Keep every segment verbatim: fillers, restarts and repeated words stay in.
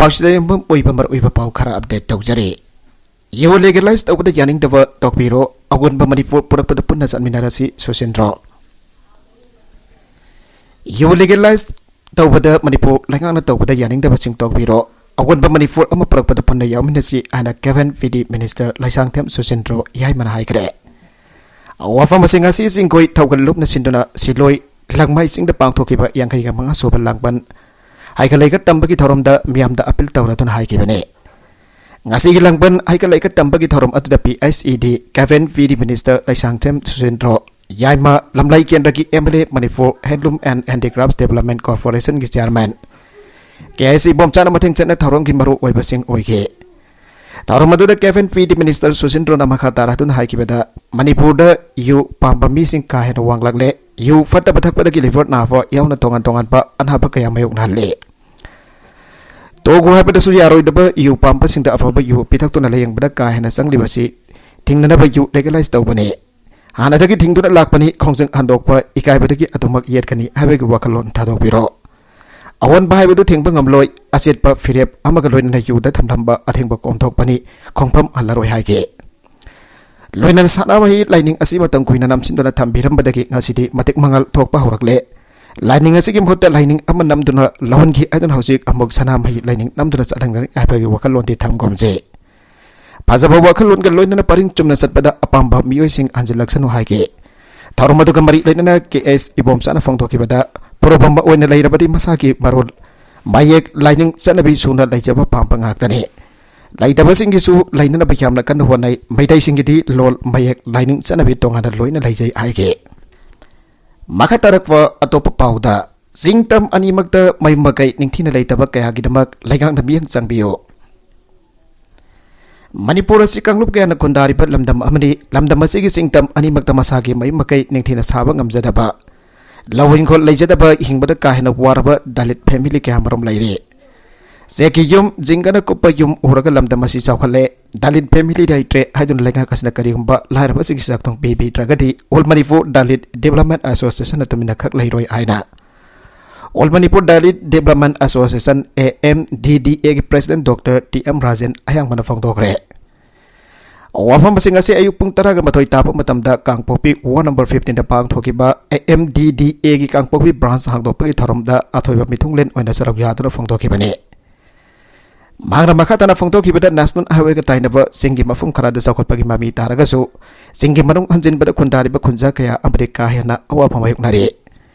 ꯑꯁꯤꯗ ꯌꯨꯝꯐꯝ ꯑꯣꯏꯕ ꯃꯔꯨꯑꯣꯏꯕ ꯄꯥꯎ ꯈꯔ ꯑꯞꯗꯦꯠ ꯇꯧꯖꯔꯤ꯫ ꯌꯨ ꯂꯤꯒꯦꯂꯥꯏꯁ ꯇꯧꯕꯗ ꯌꯥꯅꯤꯡꯗꯕ ꯇꯣꯛꯄꯤꯔꯣ, ꯑꯑꯣꯟꯕ ꯃꯅꯤꯄꯨꯔ ꯄꯨꯔꯛꯄꯗ ꯄꯨꯟꯅ ꯆꯠꯃꯤꯟꯅꯔꯁꯤ, ꯁꯨꯁꯤꯟꯗ꯭ꯔꯣ꯫ ꯌꯨ ꯂꯤꯒꯦꯂꯥꯏꯁ ꯇꯧꯕꯗ ꯃꯅꯤꯄꯨꯔ ꯂꯩꯉꯥꯛꯅ ꯇꯧꯕꯗ ꯌꯥꯅꯤꯡꯗꯕꯁꯤꯡ ꯇꯣꯛꯄꯤꯔꯣ, ꯑꯑꯣꯟꯕ ꯃꯅꯤꯄꯨꯔ ꯑꯃ ꯄꯨꯔꯛꯄꯗ ꯄꯨꯟꯅ ꯌꯥꯎꯃꯤꯟꯅꯁꯤ ꯍꯥꯏꯅ cabin P D minister Leishangthem ꯁꯨꯁꯤꯟꯗ꯭ꯔꯣ ꯌꯥꯏꯃꯅ ꯍꯥꯏꯈ꯭ꯔꯦ꯫ ꯋꯥꯐꯝ ꯑꯁꯤ ꯉꯁꯤ ꯆꯤꯡꯈꯣꯏ ꯊꯧꯒꯜ ꯂꯨꯞꯅ ꯁꯤꯟꯗꯨꯅ ꯁꯤꯂꯣꯏ ꯂꯪꯃꯥꯏ ꯆꯤꯡꯗ ꯄꯥꯡꯊꯣꯛꯈꯤꯕ ꯌꯥꯡꯈꯩꯒ ꯃꯉꯥ ꯁꯨꯕ ꯂꯥꯡꯕꯟ ꯍꯩꯒ ꯂꯩꯒ ꯇꯝꯕꯒꯤ ꯊꯧꯔꯝꯗ ꯃꯤꯌꯥꯝꯗ ꯑꯄꯤꯜ ꯇꯧꯔꯗꯨꯅ ꯍꯥꯏꯈꯤꯕꯅꯤ꯫ ꯉꯁꯤꯒꯤ ꯂꯥꯡꯕꯟ ꯍꯩꯒ ꯂꯩꯒ ꯇꯝꯕꯒꯤ ꯊꯧꯔꯝ ꯑꯗꯨꯗ P H E D cabinet P D minister Leishangthem Susindro Yaima, Lamlai ꯀꯦꯟꯗ꯭ꯔꯒꯤ M L A, Manipur handloom and handicraft development ꯀꯣꯔꯄꯣꯔꯦꯁꯟꯒꯤ ꯆꯤꯌꯥꯔꯃꯦꯟ ꯀꯦ ꯑꯥꯏ ꯁꯤ ꯏꯕꯣꯝꯆꯥꯅ ꯃꯊꯪ ꯆꯠꯅ ꯊꯧꯔꯝꯒꯤ ꯃꯔꯨ ꯑꯣꯏꯕꯁꯤꯡ ꯑꯣꯏꯈꯤ꯫ ꯊꯧꯔꯝ ꯑꯗꯨꯗ ꯀꯦꯕꯤꯟ ꯄꯤ ꯗꯤ ꯃꯤꯅꯤꯁꯇꯔ ꯁꯨꯁꯤꯟꯗ꯭ꯔꯣꯅ ꯃꯈꯥ ꯇꯥꯔꯗꯨꯅ ꯍꯥꯏꯈꯤꯕꯗ, ꯃꯅꯤꯄꯨꯔꯗ ꯌꯨ ꯄꯥꯝꯕ ꯃꯤꯁꯤꯡ ꯀꯥ ꯍꯦꯟꯅ ꯋꯥꯡꯂꯛꯂꯦ꯫ ꯌꯨ ꯐꯠꯇꯕ ꯊꯛꯄꯗꯒꯤ ꯂꯤꯚꯔ ꯅꯥꯕ ꯌꯥꯎꯅ ꯇꯣꯉꯥꯟ ꯇꯣꯉꯥꯟꯕ ꯑꯅꯥꯕ ꯀꯌꯥ ꯃꯥꯌꯣꯛꯅꯍꯜꯂꯤ꯫ ꯇꯣꯛꯎ ꯍꯥꯏꯕꯗꯁꯨ ꯌꯥꯔꯣꯏꯗꯕ ꯌꯨ ꯄꯥꯝꯕꯁꯤꯡꯗ ꯑꯐꯕ ꯌꯨ ꯄꯤꯊꯛꯇꯨꯅ ꯂꯥꯌꯦꯡꯕꯗ ꯀꯥ ꯍꯦꯟꯅ ꯆꯪꯂꯤꯕꯁꯤ ꯊꯤꯡꯅꯅꯕ ꯌꯨ ꯂꯤꯒꯦꯂꯥꯏꯁ ꯇꯧꯕꯅꯤ꯫ ꯍꯥꯟꯅꯗꯒꯤ ꯊꯤꯡꯗꯨꯅ ꯂꯥꯛꯄꯅꯤ, ꯈꯣꯡꯖꯪ ꯍꯟꯗꯣꯛꯄ ꯏꯀꯥꯏꯕꯗꯒꯤ ꯑꯗꯨꯃꯛ ꯌꯦꯠꯀꯅꯤ ꯍꯥꯏꯕꯒꯤ ꯋꯥꯈꯜꯂꯣꯟ ꯊꯥꯗꯣꯛꯄꯤꯔꯣ꯫ ꯑꯑꯣꯟꯕ ꯍꯥꯏꯕꯗꯨ ꯊꯤꯡꯕ ꯉꯝꯂꯣꯏ, ꯑꯆꯦꯠꯄ ꯐꯤꯔꯦꯞ ꯑꯃꯒ ꯂꯣꯏꯅꯅ ꯌꯨꯗ ꯊꯝꯂꯝꯕ ꯑꯊꯤꯡꯕ ꯀꯣꯝꯊꯣꯛꯄꯅꯤ, ꯈꯣꯡꯐꯝ ꯍꯜꯂꯔꯣꯏ ꯍꯥꯏꯈꯤ꯫ ꯂꯣꯏꯅꯅ ꯁꯅꯥꯃꯍꯤ ꯂꯥꯏꯅꯤꯡ ꯑꯁꯤ ꯃꯇꯝ ꯀꯨꯏꯅ ꯅꯝꯁꯤꯟꯗꯨꯅ ꯊꯝꯕꯤꯔꯝꯕꯗꯒꯤ ꯉꯁꯤꯗꯤ ꯃꯇꯤꯛ ꯃꯉꯥꯜ ꯊꯣꯛꯄ ꯍꯧꯔꯛꯂꯦ꯫ ꯂꯥꯏꯅꯤꯡ ꯑꯁꯤꯒꯤ ꯃꯍꯨꯠꯇ ꯂꯥꯏꯅꯤꯡ ꯑꯃ ꯅꯝꯗꯨꯅ ꯂꯧꯍꯟꯈꯤ ꯍꯥꯏꯗꯨꯅ ꯍꯧꯖꯤꯛ ꯑꯃꯨꯛ ꯁꯅꯥꯃꯍꯤ ꯂꯥꯏꯅꯤꯡ ꯅꯝꯗꯨꯅ ꯆꯠꯍꯟꯒꯅꯤ ꯍꯥꯏꯕꯒꯤ ꯋꯥꯈꯜꯂꯣꯟꯗꯤ ꯊꯝꯒꯨꯝꯁꯤ꯫ ꯐꯖꯕ ꯋꯥꯈꯜꯂꯣꯟꯒ ꯂꯣꯏꯅꯅ ꯄꯔꯤꯡ ꯆꯨꯝꯅ ꯆꯠꯄꯗ ꯑꯄꯥꯝꯕ ꯃꯤꯑꯣꯏꯁꯤꯡ ꯍꯟꯖꯤꯜꯂꯛꯁꯅꯨ ꯍꯥꯏꯈꯤ꯫ ꯊꯧꯔꯝ ꯑꯗꯨꯒ ꯃꯔꯤ ꯂꯩꯅꯅ ꯀꯦ ꯑꯦꯁ ꯏꯕꯣꯝꯆꯥꯅ ꯐꯣꯡꯗꯣꯛꯈꯤꯕꯗ, ꯄꯨꯔꯕꯝꯕ ꯑꯣꯏꯅ ꯂꯩꯔꯕꯗꯤ ꯃꯁꯥꯒꯤ ꯃꯔꯣꯜ, ꯃꯌꯦꯛ, ꯂꯥꯏꯅꯤꯡ, ꯆꯠꯅꯕꯤ ꯁꯨꯅ ꯂꯩꯖꯕ ꯄꯥꯝꯕ ꯉꯥꯛꯇꯅꯤ꯫ ꯂꯩꯇꯕꯁꯤꯡꯒꯤꯁꯨ ꯂꯩꯅꯅꯕ ꯌꯥꯝꯅ ꯀꯟꯅ ꯍꯣꯠꯅꯩ꯫ ꯃꯩꯇꯩꯁꯤꯡꯒꯤꯗꯤ ꯂꯣꯜ, ꯃꯌꯦꯛ, ꯂꯥꯏꯅꯤꯡ, ꯆꯠꯅꯕꯤ ꯇꯣꯉꯥꯟꯅ ꯂꯣꯏꯅ ꯂꯩꯖꯩ ꯍꯥꯏꯈꯤ꯫ ꯃꯈꯥ ꯇꯥꯔꯛꯄ ꯑꯇꯣꯞꯄ ꯄꯥꯎꯗ, ꯆꯤꯡ ꯇꯝ ꯑꯅꯤꯃꯛꯇ ꯃꯌꯨꯝ ꯃꯀꯩ ꯅꯤꯡꯊꯤꯅ ꯂꯩꯇꯕ ꯀꯌꯥꯒꯤꯗꯃꯛ ꯂꯩꯉꯥꯛꯅ ꯃꯤꯠꯌꯦꯡ ꯆꯪꯕꯤꯌꯨ꯫ ꯃꯅꯤꯄꯨꯔ ꯑꯁꯤ ꯀꯥꯡꯂꯨꯞ ꯀꯌꯥꯅ ꯈꯨꯟꯗꯥꯔꯤꯕ ꯂꯝꯗꯝ ꯑꯃꯅꯤ꯫ ꯂꯝꯗꯝ ꯑꯁꯤꯒꯤ ꯆꯤꯡ ꯇꯝ ꯑꯅꯤꯃꯛꯇ ꯃꯁꯥꯒꯤ ꯃꯌꯨꯝ ꯃꯀꯩ ꯅꯤꯡꯊꯤꯅ ꯁꯥꯕ ꯉꯝꯖꯗꯕ, ꯂꯧ ꯍꯤꯡꯒꯣꯜ ꯂꯩꯖꯗꯕ, ꯍꯤꯡꯕꯗ ꯀꯥ ꯍꯦꯟꯅ ꯋꯥꯔꯕ ꯗꯂꯤꯠ ꯐꯦꯃꯤꯂꯤ ꯀꯌꯥ ꯃꯔꯨꯝ ꯂꯩꯔꯤ꯫ ꯆꯦꯛꯀꯤ ꯌꯨꯝ, ꯖꯤꯡꯒꯅ ꯀꯨꯞꯄ ꯌꯨꯝ ꯎꯔꯒ ꯂꯝꯗꯝ ꯑꯁꯤ ꯆꯥꯎꯈꯠꯂꯦ꯫ ꯗꯂꯤꯠ ꯐꯦꯃꯤꯂꯤ ꯂꯩꯇ꯭ꯔꯦ ꯍꯥꯏꯗꯨꯅ ꯂꯩꯉꯥꯛ ꯑꯁꯤꯅ ꯀꯔꯤꯒꯨꯝꯕ ꯂꯥꯏꯔꯕꯁꯤꯡꯒꯤ ꯆꯥꯛꯊꯨꯡ ꯄꯤꯕꯤꯗ꯭ꯔꯒꯗꯤ All Manipur Dalit Development Association ꯇꯨꯃꯤꯟꯅ ꯈꯛ ꯂꯩꯔꯣꯏ ꯍꯥꯏꯅ All Manipur Dalit Development Association, A M D D A ꯒꯤ President Doctor T M Rajen ꯑꯌꯥꯡꯕꯅ ꯐꯣꯡꯗꯣꯛꯈ꯭ꯔꯦ꯫ ꯋꯥꯐꯝꯁꯤꯡ ꯑꯁꯤ ꯑꯌꯨꯛ ꯄꯨꯡ ꯇꯔꯥꯒ ꯃꯥꯊꯣꯏ ꯇꯥꯕ ꯃꯇꯝꯗ ꯀꯥꯡꯄꯣꯛꯄꯤ Ward number fifteen ꯗ ꯄꯥꯡꯊꯣꯛꯈꯤꯕ A M D D A ꯒꯤ ꯀꯥꯡꯄꯣꯛꯄꯤ branch ꯍꯥꯡꯗꯣꯛꯄꯒꯤ ꯊꯧꯔꯝꯗ ꯑꯊꯣꯏꯕ ꯃꯤꯊꯨꯡꯂꯦꯟ ꯑꯣꯏꯅ ꯁꯔꯨꯛ ꯌꯥꯗꯨꯅ ꯐꯣꯡꯗꯣꯛꯈꯤꯕꯅꯤ꯫ ꯃꯍꯥꯛꯅ ꯃꯈꯥ ꯇꯥꯅ ꯐꯣꯡꯗꯣꯛꯈꯤꯕꯗ, National Highway ꯒ ꯇꯥꯏꯅꯕ ꯆꯤꯡꯒꯤ ꯃꯐꯝ ꯈꯔꯗ ꯆꯥꯎꯈꯠꯄꯒꯤ ꯃꯃꯤ ꯇꯥꯔꯒꯁꯨ, ꯆꯤꯡꯒꯤ ꯃꯅꯨꯡ ꯍꯟꯖꯤꯟꯕꯗ ꯈꯨꯟꯗꯥꯔꯤꯕ ꯈꯨꯟꯖꯥ ꯀꯌꯥ ꯑꯃꯗꯤ ꯀꯥ ꯍꯦꯟꯅ ꯑꯋꯥꯕ ꯃꯥꯌꯣꯛꯅꯔꯤ꯫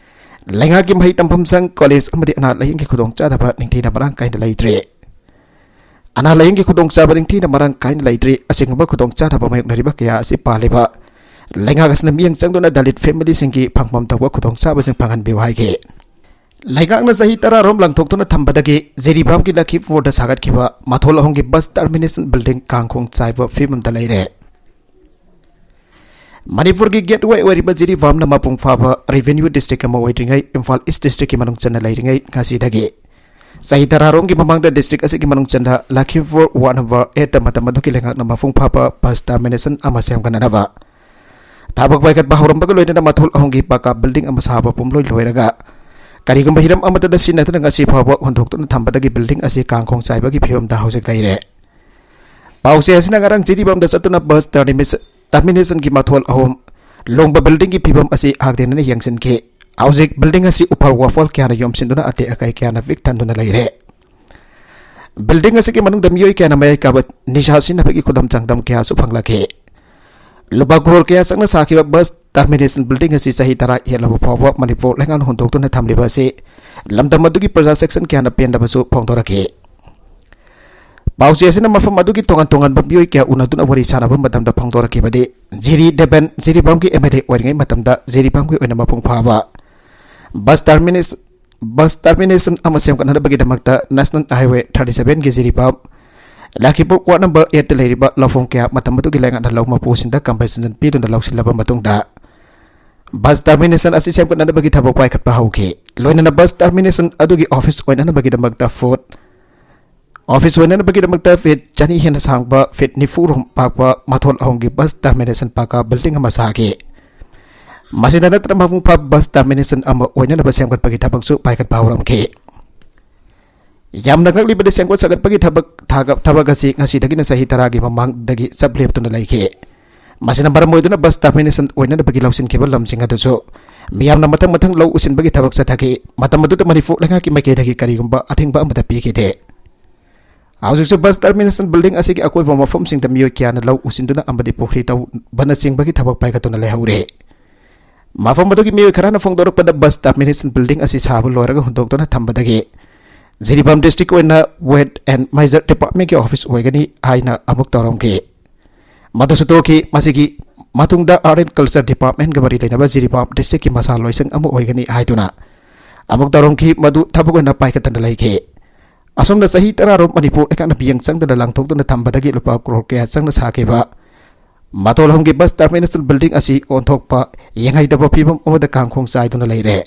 ꯂꯩꯉꯥꯛꯀꯤ ꯃꯍꯩ ꯇꯝꯐꯝ ꯁꯪ, college ꯑꯃꯗꯤ ꯑꯅꯥ ꯂꯥꯌꯦꯡꯒꯤ ꯈꯨꯗꯣꯡꯆꯥꯗꯕ ꯅꯤꯡꯊꯤꯅ ꯃꯔꯥꯡ ꯀꯥꯏꯅ ꯂꯩꯇ꯭ꯔꯤ꯫ ꯑꯅꯥ ꯂꯥꯌꯦꯡꯒꯤ ꯈꯨꯗꯣꯡꯆꯥꯕ ꯅꯤꯡꯊꯤꯅ ꯃꯔꯥꯡ ꯀꯥꯏꯅ ꯂꯩꯇ꯭ꯔꯤ꯫ ꯑꯁꯤꯒꯨꯝꯕ ꯈꯨꯗꯣꯡꯆꯥꯗꯕ ꯃꯥꯌꯣꯛꯅꯔꯤꯕ ꯀꯌꯥ ꯑꯁꯤ ꯄꯥꯜꯂꯤꯕ ꯂꯩꯉꯥꯛ ꯑꯁꯤꯅ ꯃꯤꯠꯌꯦꯡ ꯆꯪꯗꯨꯅ Dalit family ꯁꯤꯡꯒꯤ ꯐꯪꯐꯝ ꯊꯣꯛꯄ ꯈꯨꯗꯣꯡꯆꯥꯕꯁꯤꯡ ꯐꯪꯍꯟꯕꯤꯌꯨ ꯍꯥꯏꯈꯤ꯫ ꯂꯩꯉꯥꯛꯅ ꯆꯍꯤ ꯇꯔꯥꯔꯣꯝ ꯂꯥꯡꯊꯣꯛꯇꯨꯅ ꯊꯝꯕꯗꯒꯤ ꯖꯤꯔꯤꯕꯥꯝꯒꯤ ꯂꯈꯤꯄꯨꯔꯗ ꯁꯥꯒꯠꯈꯤꯕ ꯃꯊꯣꯜ ꯑꯍꯨꯝꯒꯤ bus termination building ꯀꯥꯡꯈꯣꯡ ꯆꯥꯏꯕ ꯐꯤꯕꯝꯗ ꯂꯩꯔꯦ꯫ ꯃꯅꯤꯄꯨꯔꯒꯤ gateway ꯑꯣꯏꯔꯤꯕ ꯖꯤꯔꯤꯕꯥꯝꯅ ꯃꯄꯨꯡ ꯐꯥꯕ revenue district ꯑꯃ ꯑꯣꯏꯗ꯭ꯔꯤꯉꯩ ꯏꯝꯐꯥꯜ East district ꯀꯤ ꯃꯅꯨꯡ ꯆꯟꯅ ꯂꯩꯔꯤꯉꯩ ꯉꯁꯤꯗꯒꯤ ꯆꯍꯤ ꯇꯔꯥꯔꯣꯝꯒꯤ ꯃꯃꯥꯡꯗ district ꯑꯁꯤꯒꯤ ꯃꯅꯨꯡ ꯆꯟꯅ ꯂꯈꯤꯄꯨꯔ Ward number eight ꯇ ꯃꯇꯝ ꯑꯗꯨꯒꯤ ꯂꯩꯉꯥꯛꯅ ꯃꯄꯨꯡ ꯐꯥꯕ bus termination ꯑꯃ ꯁꯦꯝꯒꯠꯅꯅꯕ ꯊꯕꯛ ꯄꯥꯏꯈꯠꯄ ꯍꯧꯔꯝꯕꯒ ꯂꯣꯏꯅꯅ ꯃꯊꯣꯜ ꯑꯍꯨꯝꯒꯤ ꯄꯀꯥ building ꯑꯃ ꯁꯥꯕ ꯄꯨꯝꯂꯣꯏ ꯂꯣꯏꯔꯒ, ꯀꯔꯤꯒꯨꯝꯕ ꯍꯤꯔꯝ ꯑꯃꯠꯇꯗ ꯁꯤꯖꯤꯟꯅꯗꯅ ꯉꯁꯤ ꯐꯥꯎꯕ ꯍꯨꯟꯗꯣꯛꯇꯨꯅ ꯊꯝꯕꯗꯒꯤ building ꯑꯁꯤ ꯀꯥꯡꯈꯣꯡ ꯆꯥꯏꯕꯒꯤ ꯐꯤꯕꯝꯗ ꯍꯧꯖꯤꯛ ꯂꯩꯔꯦ꯫ ꯄꯥꯎꯆꯦ ꯑꯁꯤꯅ ꯉꯔꯥꯡ ꯖꯤꯔꯤꯕꯥꯝꯗ ꯆꯠꯇꯨꯅ bus termination ꯒꯤ ꯃꯊꯣꯜ ꯑꯍꯨꯝ ꯂꯣꯡꯕ building ꯒꯤ ꯐꯤꯕꯝ ꯑꯁꯤ ꯍꯛꯊꯦꯡꯅꯅ ꯌꯦꯡꯁꯤꯟꯈꯤ꯫ ꯍꯧꯖꯤꯛ building ꯑꯁꯤ ꯎꯐꯜ ꯋꯥꯐꯜ ꯀꯌꯥꯅ ꯌꯣꯝꯁꯤꯟꯗꯨꯅ ꯑꯇꯦꯛ ꯑꯀꯥꯏ ꯀꯌꯥꯅ ꯄꯤꯛ ꯊꯟꯗꯨꯅ ꯂꯩꯔꯦ꯫ Building ꯑꯁꯤꯒꯤ ꯃꯅꯨꯡꯗ ꯃꯤꯑꯣꯏ ꯀꯌꯥꯅ ꯃꯌꯥꯏ ꯀꯥꯕ ꯅꯤꯁꯥ ꯁꯤꯖꯤꯟꯅꯕꯒꯤ ꯈꯨꯗꯝ ꯆꯥꯡꯗꯝ ꯀꯌꯥꯁꯨ ꯐꯪꯂꯛꯈꯤ꯫ ꯂꯨꯄꯥ ꯀ꯭ꯔꯣꯔ ꯀꯌꯥ ꯆꯪꯅ ꯁꯥꯈꯤꯕ bus termination building ꯑꯁꯤ ꯆꯍꯤ ꯇꯔꯥ ꯍꯦꯜꯂꯕ ꯐꯥꯎꯕ ꯃꯅꯤꯄꯨꯔ ꯂꯩꯉꯥꯛꯅ ꯍꯨꯟꯗꯣꯛꯇꯨꯅ ꯊꯝꯂꯤꯕ ꯑꯁꯤ ꯂꯝꯗꯝ ꯑꯗꯨꯒꯤ ꯄ꯭ꯔꯖꯥ section ꯀꯌꯥꯅ ꯄꯦꯟꯗꯕꯁꯨ ꯐꯣꯡꯗꯣꯔꯛꯈꯤ꯫ ꯄꯥꯎꯆꯦ ꯑꯁꯤꯅ ꯃꯐꯝ ꯑꯗꯨꯒꯤ ꯇꯣꯉꯥꯟ ꯇꯣꯉꯥꯟꯕ ꯃꯤꯑꯣꯏ ꯀꯌꯥ ꯎꯅꯗꯨꯅ ꯋꯥꯔꯤ ꯁꯥꯟꯅꯕ ꯃꯇꯝꯗ ꯐꯣꯡꯗꯣꯔꯛꯈꯤꯕꯗꯤ, ꯖꯤꯔꯤ ꯗꯦꯕꯟ ꯖꯤꯔꯤꯕꯥꯝꯒꯤ M L A ꯑꯣꯏꯔꯤꯉꯩ ꯃꯇꯝꯗ ꯖꯤꯔꯤꯕꯥꯝꯒꯤ ꯑꯣꯏꯅ ꯃꯄꯨꯡ ꯐꯥꯕ bus termination bus termination ꯑꯃ ꯁꯦꯝꯒꯠꯅꯅꯕꯒꯤꯗꯃꯛꯇ National Highway thirty seven ꯒꯤ ꯖꯤꯔꯤꯕꯥꯝ ꯂꯈꯤꯄꯨꯔ Ward number eight ꯇ ꯂꯩꯔꯤꯕ ꯂꯧꯐꯝ ꯀꯌꯥ ꯃꯇꯝ ꯑꯗꯨꯒꯤ ꯂꯩꯉꯥꯛꯅ ꯂꯧ ꯃꯄꯨꯁꯤꯡꯗ compensation ꯄꯤꯗꯨꯅ ꯂꯧꯁꯤꯜꯂꯕ ꯃꯇꯨꯡꯗ, bus termination ꯑꯁꯤ ꯁꯦꯝꯒꯠꯅꯅꯕꯒꯤ ꯊꯕꯛ ꯄꯥꯏꯈꯠꯄ ꯍꯧꯈꯤ꯫ ꯂꯣꯏꯅꯅ bus termination ꯑꯗꯨꯒꯤ office ꯑꯣꯏꯅꯅꯕꯒꯤꯗꯃꯛꯇ foot office ꯑꯣꯏꯅꯅꯕꯒꯤꯗꯃꯛꯇ feet ꯆꯅꯤ ꯍꯦꯟꯅ ꯁꯥꯡꯕ, feet ꯅꯤꯐꯨ ꯔꯣꯝ ꯄꯥꯛꯄ ꯃꯊꯣꯜ ꯑꯍꯨꯝꯒꯤ bus termination ꯄꯀꯥ building ꯑꯃ ꯁꯥꯈꯤ꯫ ꯃꯁꯤꯗ ꯅꯠꯇꯅ ꯃꯄꯨꯡ ꯐꯥꯕ ꯕꯁ ꯇꯔꯃꯤꯅꯦꯁꯟ ꯑꯃ ꯑꯣꯏꯅꯅꯕ ꯁꯦꯝꯒꯠꯄꯒꯤ ꯊꯕꯛꯁꯨ ꯄꯥꯏꯈꯠꯄ ꯍꯧꯔꯝꯈꯤ꯫ ꯌꯥꯝꯅ ꯉꯛꯂꯤꯕꯗꯤ, ꯁꯦꯝꯒꯠ ꯁꯥꯒꯠꯄꯒꯤ ꯊꯕꯛ ꯊꯥꯒ- ꯊꯕꯛ ꯑꯁꯤ ꯉꯁꯤꯗꯒꯤꯅ ꯆꯍꯤ ꯇꯔꯥꯒꯤ ꯃꯃꯥꯡꯗꯒꯤ ꯆꯞ ꯂꯦꯞꯇꯨꯅ ꯂꯩꯈꯤ꯫ ꯃꯁꯤꯅ ꯃꯔꯝ ꯑꯣꯏꯗꯨꯅ ꯕꯁ ꯇꯔꯃꯤꯅꯦꯁꯟ ꯑꯣꯏꯅꯅꯕꯒꯤ ꯂꯧꯁꯤꯟꯈꯤꯕ ꯂꯝꯁꯤꯡ ꯑꯗꯨꯁꯨ ꯃꯤꯌꯥꯝꯅ ꯃꯊꯪ ꯃꯊꯪ ꯂꯧ ꯎꯁꯤꯟꯕꯒꯤ ꯊꯕꯛ ꯆꯠꯊꯈꯤ꯫ ꯃꯇꯝ ꯑꯗꯨꯗ ꯃꯅꯤꯄꯨꯔ ꯂꯩꯉꯥꯛꯀꯤ ꯃꯥꯏꯀꯩꯗꯒꯤ ꯀꯔꯤꯒꯨꯝꯕ ꯑꯊꯤꯡꯕ ꯑꯃꯠꯇ ꯄꯤꯈꯤꯗꯦ꯫ ꯍꯧꯖꯤꯛꯁꯨ ꯕꯁ ꯇꯔꯃꯤꯅꯦꯁꯟ ꯕꯤꯜꯗꯤꯡ ꯑꯁꯤꯒꯤ ꯑꯀꯣꯏꯕ ꯃꯐꯝꯁꯤꯡꯗ ꯃꯤꯑꯣꯏ ꯀꯌꯥꯅ ꯂꯧ ꯎꯁꯤꯟꯗꯨꯅ ꯑꯃꯗꯤ ꯄꯨꯈ꯭ꯔꯤ ꯇꯧꯕꯅꯆꯤꯡꯕꯒꯤ ꯊꯕꯛ ꯄꯥꯏꯈꯠꯇꯨꯅ ꯂꯩꯍꯧꯔꯤ꯫ ꯃꯐꯝ ꯑꯗꯨꯒꯤ ꯃꯤꯑꯣꯏ ꯈꯔꯅ ꯐꯣꯡꯗꯣꯔꯛꯄꯗ, ꯕꯁ ꯇꯔꯃꯤꯅꯦꯁꯟ ꯕꯤꯜꯗꯤꯡ ꯑꯁꯤ ꯁꯥꯕ ꯂꯣꯏꯔꯒ ꯍꯨꯟꯗꯣꯛꯇꯨꯅ ꯊꯝꯕꯗꯒꯤ ꯖꯤꯔꯤꯕꯥꯝ ꯗꯤꯁꯇ꯭ꯔꯤꯛꯀꯤ ꯑꯣꯏꯅ ꯋꯦꯠ ꯑꯦꯟ ꯃꯦꯖꯔ ꯗꯤꯄꯥꯔꯠꯃꯦꯟꯒꯤ ꯑꯣꯐꯤꯁ ꯑꯣꯏꯒꯅꯤ ꯍꯥꯏꯅ ꯑꯃꯨꯛ ꯇꯧꯔꯝꯈꯤ꯫ ꯃꯗꯨꯁꯨ ꯇꯣꯛꯈꯤ꯫ ꯃꯁꯤꯒꯤ ꯃꯇꯨꯡꯗ ꯑꯥꯔꯠ ꯑꯦꯟ ꯀꯜꯆꯔ ꯗꯤꯄꯥꯔꯠꯃꯦꯟꯒ ꯃꯔꯤ ꯂꯩꯅꯕ ꯖꯤꯔꯤꯕꯥꯝ ꯗꯤꯁꯇ꯭ꯔꯤꯛꯀꯤ ꯃꯁꯥ ꯂꯣꯏꯁꯪ ꯑꯃ ꯑꯣꯏꯒꯅꯤ ꯍꯥꯏꯗꯨꯅ ꯑꯃꯨꯛ ꯇꯧꯔꯝꯈꯤ꯫ ꯃꯗꯨ ꯊꯕꯛ ꯑꯣꯏꯅ ꯄꯥꯏꯈꯠꯇꯅ ꯂꯩꯈꯤ꯫ ꯑꯁꯨꯝꯅ ꯆꯍꯤ ꯇꯔꯥꯔꯣꯝ ꯃꯅꯤꯄꯨꯔ ꯂꯩꯉꯥꯛꯅ ꯃꯤꯠꯌꯦꯡ ꯆꯪꯗꯅ ꯂꯥꯡꯊꯣꯛꯇꯨꯅ ꯊꯝꯕꯗꯒꯤ ꯂꯨꯄꯥ ꯀ꯭ꯔꯣꯔ ꯀꯌꯥ ꯆꯪꯅ ꯁꯥꯈꯤꯕ ꯃꯇꯣꯜ ꯑꯍꯨꯝꯒꯤ ꯕꯁ ꯇꯔꯃꯤꯅꯦꯁꯟ ꯕꯤꯜꯗꯤꯡ ꯑꯁꯤ ꯑꯣꯟꯊꯣꯛꯄ ꯌꯦꯡꯍꯩꯗꯕ ꯐꯤꯕꯝ ꯑꯃꯗ ꯀꯥꯡꯈꯣꯡ ꯆꯥꯏꯗꯨꯅ ꯂꯩꯔꯦ꯫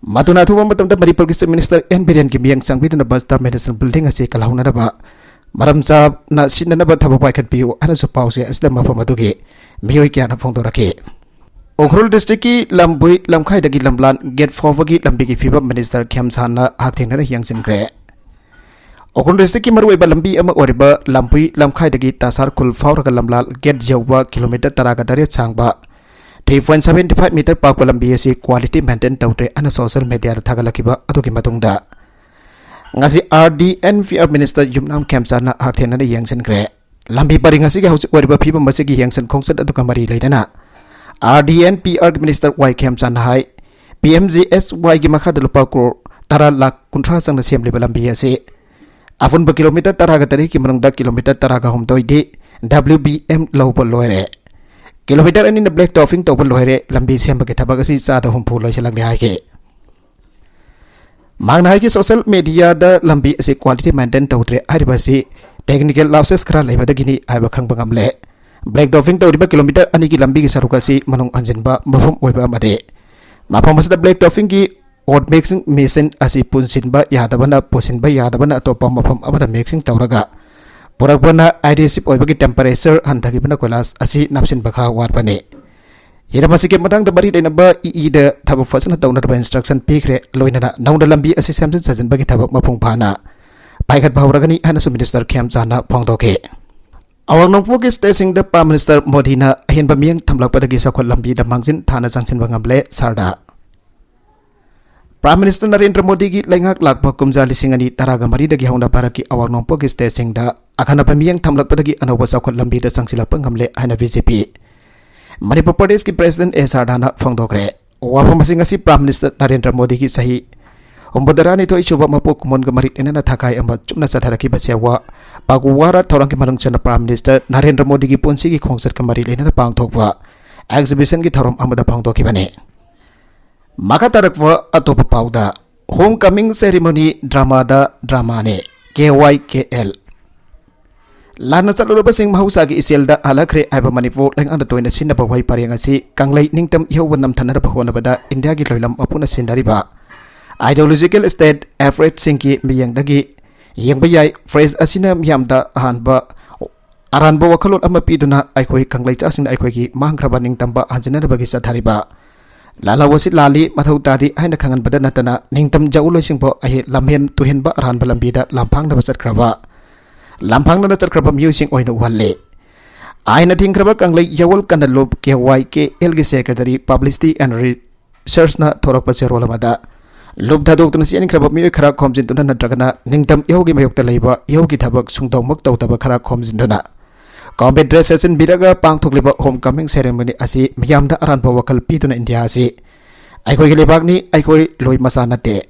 ꯃꯗꯨꯅ ꯑꯊꯨꯕ ꯃꯇꯝꯗ ꯃꯅꯤꯄꯨꯔꯒꯤ ꯆꯤꯐ ꯃꯤꯅꯤꯁꯇꯔ ꯑꯦꯟ ꯕꯤꯔꯦꯟꯒꯤ ꯃꯤꯠꯌꯦꯡ ꯆꯪꯕꯤꯗꯨꯅ ꯕꯁ ꯇꯔꯃꯤꯅꯦꯁꯟ ꯕꯤꯜꯗꯤꯡ ꯑꯁꯤ ꯀꯜꯍꯧꯅꯅꯕ ꯃꯔꯝ ꯆꯥꯅ ꯁꯤꯟꯅꯅꯕ ꯊꯕꯛ ꯄꯥꯏꯈꯠꯄꯤꯌꯨ ꯍꯥꯏꯅꯁꯨ ꯄꯥꯎꯆꯦ ꯑꯁꯤꯗ ꯃꯐꯝ ꯑꯗꯨꯒꯤ ꯃꯤꯑꯣꯏ ꯀꯌꯥꯅ ꯐꯣꯡꯗꯣꯔꯛꯈꯤ꯫ ꯎꯈ꯭ꯔꯨꯜ ꯗꯤꯁꯇ꯭ꯔꯤꯛꯀꯤ ꯂꯝꯕꯨꯏ ꯂꯝꯈꯥꯏꯗꯒꯤ ꯂꯝꯂꯥꯟ ꯒꯦꯠ ꯐꯥꯎꯕꯒꯤ ꯂꯝꯕꯤꯒꯤ ꯐꯤꯕꯝ ꯃꯤꯅꯤꯁꯇꯔ ꯈꯦꯝꯁꯥꯟꯅ ꯍꯛꯊꯦꯡꯅꯅ ꯌꯦꯡꯁꯤꯟꯈ꯭ꯔꯦ꯫ ꯎꯈ꯭ꯔꯨꯜ ꯗꯤꯁꯇ꯭ꯔꯤꯛꯀꯤ ꯃꯔꯨꯑꯣꯏꯕ ꯂꯝꯕꯤ ꯑꯃ ꯑꯣꯏꯔꯤꯕ ꯂꯝꯕꯨꯏ ꯂꯝꯈꯥꯏꯗꯒꯤ ꯇꯥꯁꯥꯔ ꯈꯨꯜ ꯐꯥꯎꯔꯒ ꯂꯝꯂꯥꯟ ꯒꯦꯠ ꯌꯧꯕ ꯀꯤꯂꯣꯃꯤꯇꯔ ꯇꯔꯥꯒ ꯇꯔꯦꯠ ꯁꯥꯡꯕ three point seventy five meter ꯄꯥꯛꯄ ꯂꯝꯕꯤ ꯑꯁꯤ quality maintain ꯇꯧꯗ꯭ꯔꯦ ꯍꯥꯏꯅ ꯁꯣꯁꯤꯌꯦꯜ ꯃꯦꯗꯤꯌꯥꯗ ꯊꯥꯒꯠꯂꯛꯈꯤꯕ ꯑꯗꯨꯒꯤ ꯃꯇꯨꯡꯗ ꯉꯁꯤ RD and PR ꯃꯤꯅꯤꯁꯇꯔ ꯌꯨꯝꯅꯥꯝ ꯈꯦꯝꯆꯥꯟꯅ ꯍꯛꯊꯦꯡꯅꯅ ꯌꯦꯡꯁꯤꯟꯈ꯭ꯔꯦ꯫ ꯂꯝꯕꯤ ꯄꯔꯤꯡ ꯑꯁꯤꯒꯤ ꯍꯧꯖꯤꯛ ꯑꯣꯏꯔꯤꯕ ꯐꯤꯕꯝ ꯑꯁꯤꯒꯤ ꯌꯦꯡꯁꯤꯟ ꯈꯣꯡꯆꯠ ꯑꯗꯨꯒ ꯃꯔꯤ ꯂꯩꯅꯅ RD and PR minister Y ꯈꯦꯝꯆꯥꯟꯅ ꯍꯥꯏ, ꯄꯤ ꯑꯦꯝ ꯖꯤ ꯑꯦꯁ ꯋꯥꯏꯒꯤ ꯃꯈꯥꯗ ꯂꯨꯄꯥ ꯀ꯭ꯔꯣꯔ ꯇꯔꯥ ꯂꯥꯈ ꯀꯨꯟꯊ꯭ꯔꯥ ꯆꯪꯅ ꯁꯦꯝꯂꯤꯕ ꯂꯝꯕꯤ ꯑꯁꯤ ꯑꯄꯨꯟꯕ ꯀꯤꯂꯣꯃꯤꯇꯔ ꯇꯔꯥꯒ ꯇꯔꯦꯠꯀꯤ ꯃꯅꯨꯡꯗ ꯀꯤꯂꯣꯃꯤꯇꯔ ꯇꯔꯥꯒ ꯍꯨꯝꯗꯣꯏꯗꯤ W B M ꯂꯧꯕ ꯂꯣꯏꯔꯦ꯫ ꯀꯤꯂꯣꯃꯤꯇꯔ ꯑꯅꯤꯅ black topping ꯇꯧꯕ ꯂꯣꯏꯔꯦ꯫ ꯂꯝꯕꯤ ꯁꯦꯝꯕꯒꯤ ꯊꯕꯛ ꯑꯁꯤ ꯆꯥꯗ ꯍꯨꯝꯐꯨ ꯂꯣꯏꯁꯤꯜꯂꯛꯂꯦ ꯍꯥꯏꯈꯤ꯫ ꯃꯍꯥꯛꯅ ꯍꯥꯏꯈꯤ, ꯁꯣꯁꯤꯌꯦꯜ ꯃꯦꯗꯤꯌꯥꯗ ꯂꯝꯕꯤ ꯑꯁꯤ quality maintain ꯇꯧꯗ꯭ꯔꯦ ꯍꯥꯏꯔꯤꯕ ꯑꯁꯤ technical lapses ꯈꯔ ꯂꯩꯕꯗꯒꯤꯅꯤ ꯍꯥꯏꯕ ꯈꯪꯕ ꯉꯝꯂꯦ꯫ Black topping ꯇꯧꯔꯤꯕ ꯀꯤꯂꯣꯃꯤꯇꯔ ꯑꯅꯤꯒꯤ ꯂꯝꯕꯤꯒꯤ ꯁꯔꯨꯛ ꯑꯁꯤ ꯃꯅꯨꯡ ꯍꯟꯖꯤꯟꯕ ꯃꯐꯝ ꯑꯣꯏꯕ ꯑꯃꯗꯤ ꯃꯐꯝ ꯑꯁꯤꯗ black toppingꯒꯤ earth mixing machine ꯑꯁꯤ ꯄꯨꯟꯁꯤꯟꯕ ꯌꯥꯗꯕꯅ, ꯄꯨꯁꯤꯟꯕ ꯌꯥꯗꯕꯅ ꯑꯇꯣꯞꯄ ꯃꯐꯝ ꯑꯃꯗ mixing ꯇꯧꯔꯒ ꯄꯨꯔꯛꯄꯅ adhesive ꯑꯣꯏꯕꯒꯤ temperature ꯍꯟꯊꯈꯤꯕꯅ ꯀꯣꯏꯂꯥꯁ ꯑꯁꯤ ꯅꯞꯁꯤꯟꯕ ꯈꯔ ꯋꯥꯠꯄꯅꯤ꯫ ꯍꯤꯔꯝ ꯑꯁꯤꯒꯤ ꯃꯇꯥꯡꯗ ꯃꯔꯤ ꯂꯩꯅꯕ ꯏ ꯏꯗ ꯊꯕꯛ ꯐꯖꯅ ꯇꯧꯅꯅꯕ instruction ꯄꯤꯈ꯭ꯔꯦ꯫ ꯂꯣꯏꯅꯅ ꯅꯧꯅ ꯂꯝꯕꯤ ꯑꯁꯤ ꯁꯦꯝꯖꯤꯟ ꯁꯥꯖꯤꯟꯕꯒꯤ ꯊꯕꯛ ꯃꯄꯨꯡ ꯐꯥꯅ ꯄꯥꯏꯈꯠꯄ ꯍꯧꯔꯒꯅꯤ ꯍꯥꯏꯅꯁꯨ Minister ꯈꯦꯝꯆꯥꯅ ꯐꯣꯡꯗꯣꯛꯈꯤ꯫ ꯑꯋꯥꯡ ꯅꯣꯡꯄꯣꯛꯀꯤ stateꯁꯤꯡꯗ Prime Minister ꯃꯣꯗꯤꯅ ꯑꯍꯦꯟꯕ ꯃꯤꯠꯌꯦꯡ ꯊꯝꯂꯛꯄꯗꯒꯤ ꯆꯥꯎꯈꯠ ꯂꯝꯕꯤꯗ ꯃꯥꯡꯖꯤꯟ ꯊꯥꯅ ꯆꯪꯁꯤꯟꯕ ꯉꯝꯂꯦ꯫ ꯁꯥꯔꯗꯥ Prime Minister ꯅꯔꯦꯟꯗ꯭ꯔ ꯃꯣꯗꯤꯒꯤ ꯂꯩꯉꯥꯛ ꯂꯥꯛꯄ ꯀꯨꯝꯖꯥ ꯂꯤꯁꯤꯡ ꯑꯅꯤ ꯇꯔꯥꯒ ꯃꯔꯤꯗꯒꯤ ꯍꯧꯅ ꯚꯥꯔꯠꯀꯤ ꯑꯋꯥꯡ ꯅꯣꯡꯄꯣꯛꯀꯤ stateꯁꯤꯡꯗ ꯑꯈꯟꯅꯕ ꯃꯤꯠꯌꯦꯡ ꯊꯝꯂꯛꯄꯗꯒꯤ ꯑꯅꯧꯕ ꯆꯥꯎꯈꯠ ꯂꯝꯕꯤꯗ ꯆꯪꯁꯤꯜꯂꯛꯄ ꯉꯝꯂꯦ ꯍꯥꯏꯅ B J P ꯃꯅꯤꯄꯨꯔ ꯄ꯭ꯔꯗꯦꯁꯀꯤ President ꯑꯦ ꯁꯥꯔꯗꯥꯅ ꯐꯣꯡꯗꯣꯛꯈ꯭ꯔꯦ꯫ ꯋꯥꯐꯝ ꯑꯁꯤ ꯉꯁꯤ Prime Minister ꯅꯔꯦꯟꯗ꯭ꯔ ꯃꯣꯗꯤꯒꯤ ꯆꯍꯤ ꯍꯨꯝꯐꯨꯇꯔꯥꯅꯤꯊꯣꯏ ꯁꯨꯕ ꯃꯄꯣꯛ ꯀꯨꯝꯑꯣꯟꯒ ꯃꯔꯤ ꯂꯩꯅꯅ ꯊꯥꯈꯥꯏ ꯑꯃ ꯆꯨꯞꯅ ꯆꯠꯊꯔꯛꯈꯤꯕ ꯁꯦꯋꯥ ꯄꯥꯒꯨꯋꯥꯔꯥ ꯊꯧꯔꯝꯒꯤ ꯃꯅꯨꯡ ꯆꯟꯅ Prime Minister ꯅꯔꯦꯟꯗ꯭ꯔ ꯃꯣꯗꯤꯒꯤ ꯄꯨꯟꯁꯤꯒꯤ ꯈꯣꯡꯆꯠꯀ ꯃꯔꯤ ꯂꯩꯅꯅ ꯄꯥꯡꯊꯣꯛꯄ exhibitionꯒꯤ ꯊꯧꯔꯝ ꯑꯃꯗ ꯐꯣꯡꯗꯣꯛꯈꯤꯕꯅꯤ꯫ ꯃꯈꯥ ꯇꯥꯔꯛꯄ ꯑꯇꯣꯞꯄ ꯄꯥꯎꯗ, Homecoming Ceremony dramaꯗ dramaꯅꯤ꯫ K Y K L ꯂꯥꯟꯅ ꯆꯠꯂꯨꯔꯕꯁꯤꯡ ꯃꯍꯧꯁꯥꯒꯤ ꯏꯆꯦꯜꯗ ꯍꯜꯂꯛꯈ꯭ꯔꯦ ꯍꯥꯏꯕ ꯃꯅꯤꯄꯨꯔ ꯂꯩꯉꯥꯛꯅ ꯇꯣꯏꯅ ꯁꯤꯖꯤꯟꯅꯕ ꯋꯥꯍꯩ ꯄꯔꯦꯡ ꯑꯁꯤ ꯀꯪꯂꯩ ꯅꯤꯡꯇꯝ ꯏꯍꯧꯕ ꯅꯝꯊꯅꯅꯕ ꯍꯣꯠꯅꯕꯗ ꯏꯟꯗꯤꯌꯥꯒꯤ ꯂꯣꯏꯂꯝ ꯃꯄꯨꯅ ꯁꯤꯖꯤꯟꯅꯔꯤꯕ ideological state approachꯁꯤꯡꯒꯤ ꯃꯤꯠꯌꯦꯡꯗꯒꯤ ꯌꯦꯡꯕ ꯌꯥꯏ꯫ Phrase ꯑꯁꯤꯅ ꯃꯤꯌꯥꯝꯗ ꯑꯍꯥꯟꯕ ꯑꯔꯥꯟꯕ ꯋꯥꯈꯜꯂꯣꯟ ꯑꯃ ꯄꯤꯗꯨꯅ ꯑꯩꯈꯣꯏ ꯀꯪꯂꯩꯆꯥꯁꯤꯡꯅ ꯑꯩꯈꯣꯏꯒꯤ ꯃꯥꯡꯈ꯭ꯔꯕ ꯅꯤꯡꯇꯝꯕ ꯍꯟꯖꯤꯟꯅꯅꯕꯒꯤ ꯆꯠꯊꯔꯤꯕ ꯂꯥꯜꯍꯧ ꯑꯁꯤ ꯂꯥꯜꯂꯤ, ꯃꯊꯧ ꯇꯥꯗꯦ ꯍꯥꯏꯅ ꯈꯪꯍꯟꯕꯗ ꯅꯠꯇꯅ ꯅꯤꯡꯇꯝ ꯌꯥꯑꯣꯜꯂꯣꯏꯁꯤꯡꯕꯨ ꯑꯍꯦ-, ꯂꯝꯍꯦꯟ ꯇꯨꯍꯦꯟꯕ ꯑꯔꯥꯟꯕ ꯂꯝꯕꯤꯗ ꯂꯥꯝꯐꯥꯡꯅꯕ ꯆꯠꯈ꯭ꯔꯕ, ꯂꯥꯝꯐꯥꯡꯅꯅ ꯆꯠꯈ꯭ꯔꯕ ꯃꯤꯑꯣꯏꯁꯤꯡ ꯑꯣꯏꯅ ꯎꯍꯜꯂꯤ꯫ ꯑꯥꯏꯟꯅ ꯊꯤꯡꯈ꯭ꯔꯕ ꯀꯪꯂꯩ ꯌꯥꯑꯣꯜ ꯀꯟꯅ ꯂꯨꯞ K Y K Lꯒꯤ Secretary Publicity and Re-, Searchꯅ ꯊꯣꯔꯛꯄ ꯆꯦꯔꯣꯜ ꯑꯃꯗ ꯂꯨꯞ ꯊꯥꯗꯣꯛꯇꯨꯅ ꯆꯦꯟꯈ꯭ꯔꯕ ꯃꯤꯑꯣꯏ ꯈꯔ ꯈꯣꯝꯖꯤꯟꯗꯨꯅ ꯅꯠꯇ꯭ꯔꯒꯅ ꯅꯤꯡꯇꯝ ꯏꯍꯧꯒꯤ ꯃꯥꯌꯣꯛꯇ ꯂꯩꯕ ꯏꯍꯧꯒꯤ ꯊꯕꯛ ꯁꯨꯡꯇꯧꯃꯛ ꯇꯧꯗꯕ ꯈꯔ ꯈꯣꯝꯖꯤꯟꯗꯨꯅ combat dress ꯁꯦꯠꯆꯤꯟꯕꯤꯔꯒ ꯄꯥꯡꯊꯣꯛꯂꯤꯕ Homecoming Ceremony ꯑꯁꯤ ꯃꯤꯌꯥꯝꯗ ꯑꯔꯥꯟꯕ ꯋꯥꯈꯜ ꯄꯤꯗꯨꯅ ꯏꯟꯗꯤꯌꯥ ꯑꯁꯤ ꯑꯩꯈꯣꯏꯒꯤ ꯂꯩꯕꯥꯛꯅꯤ, ꯑꯩꯈꯣꯏ ꯂꯣꯏ ꯃꯆꯥ ꯅꯠꯇꯦ,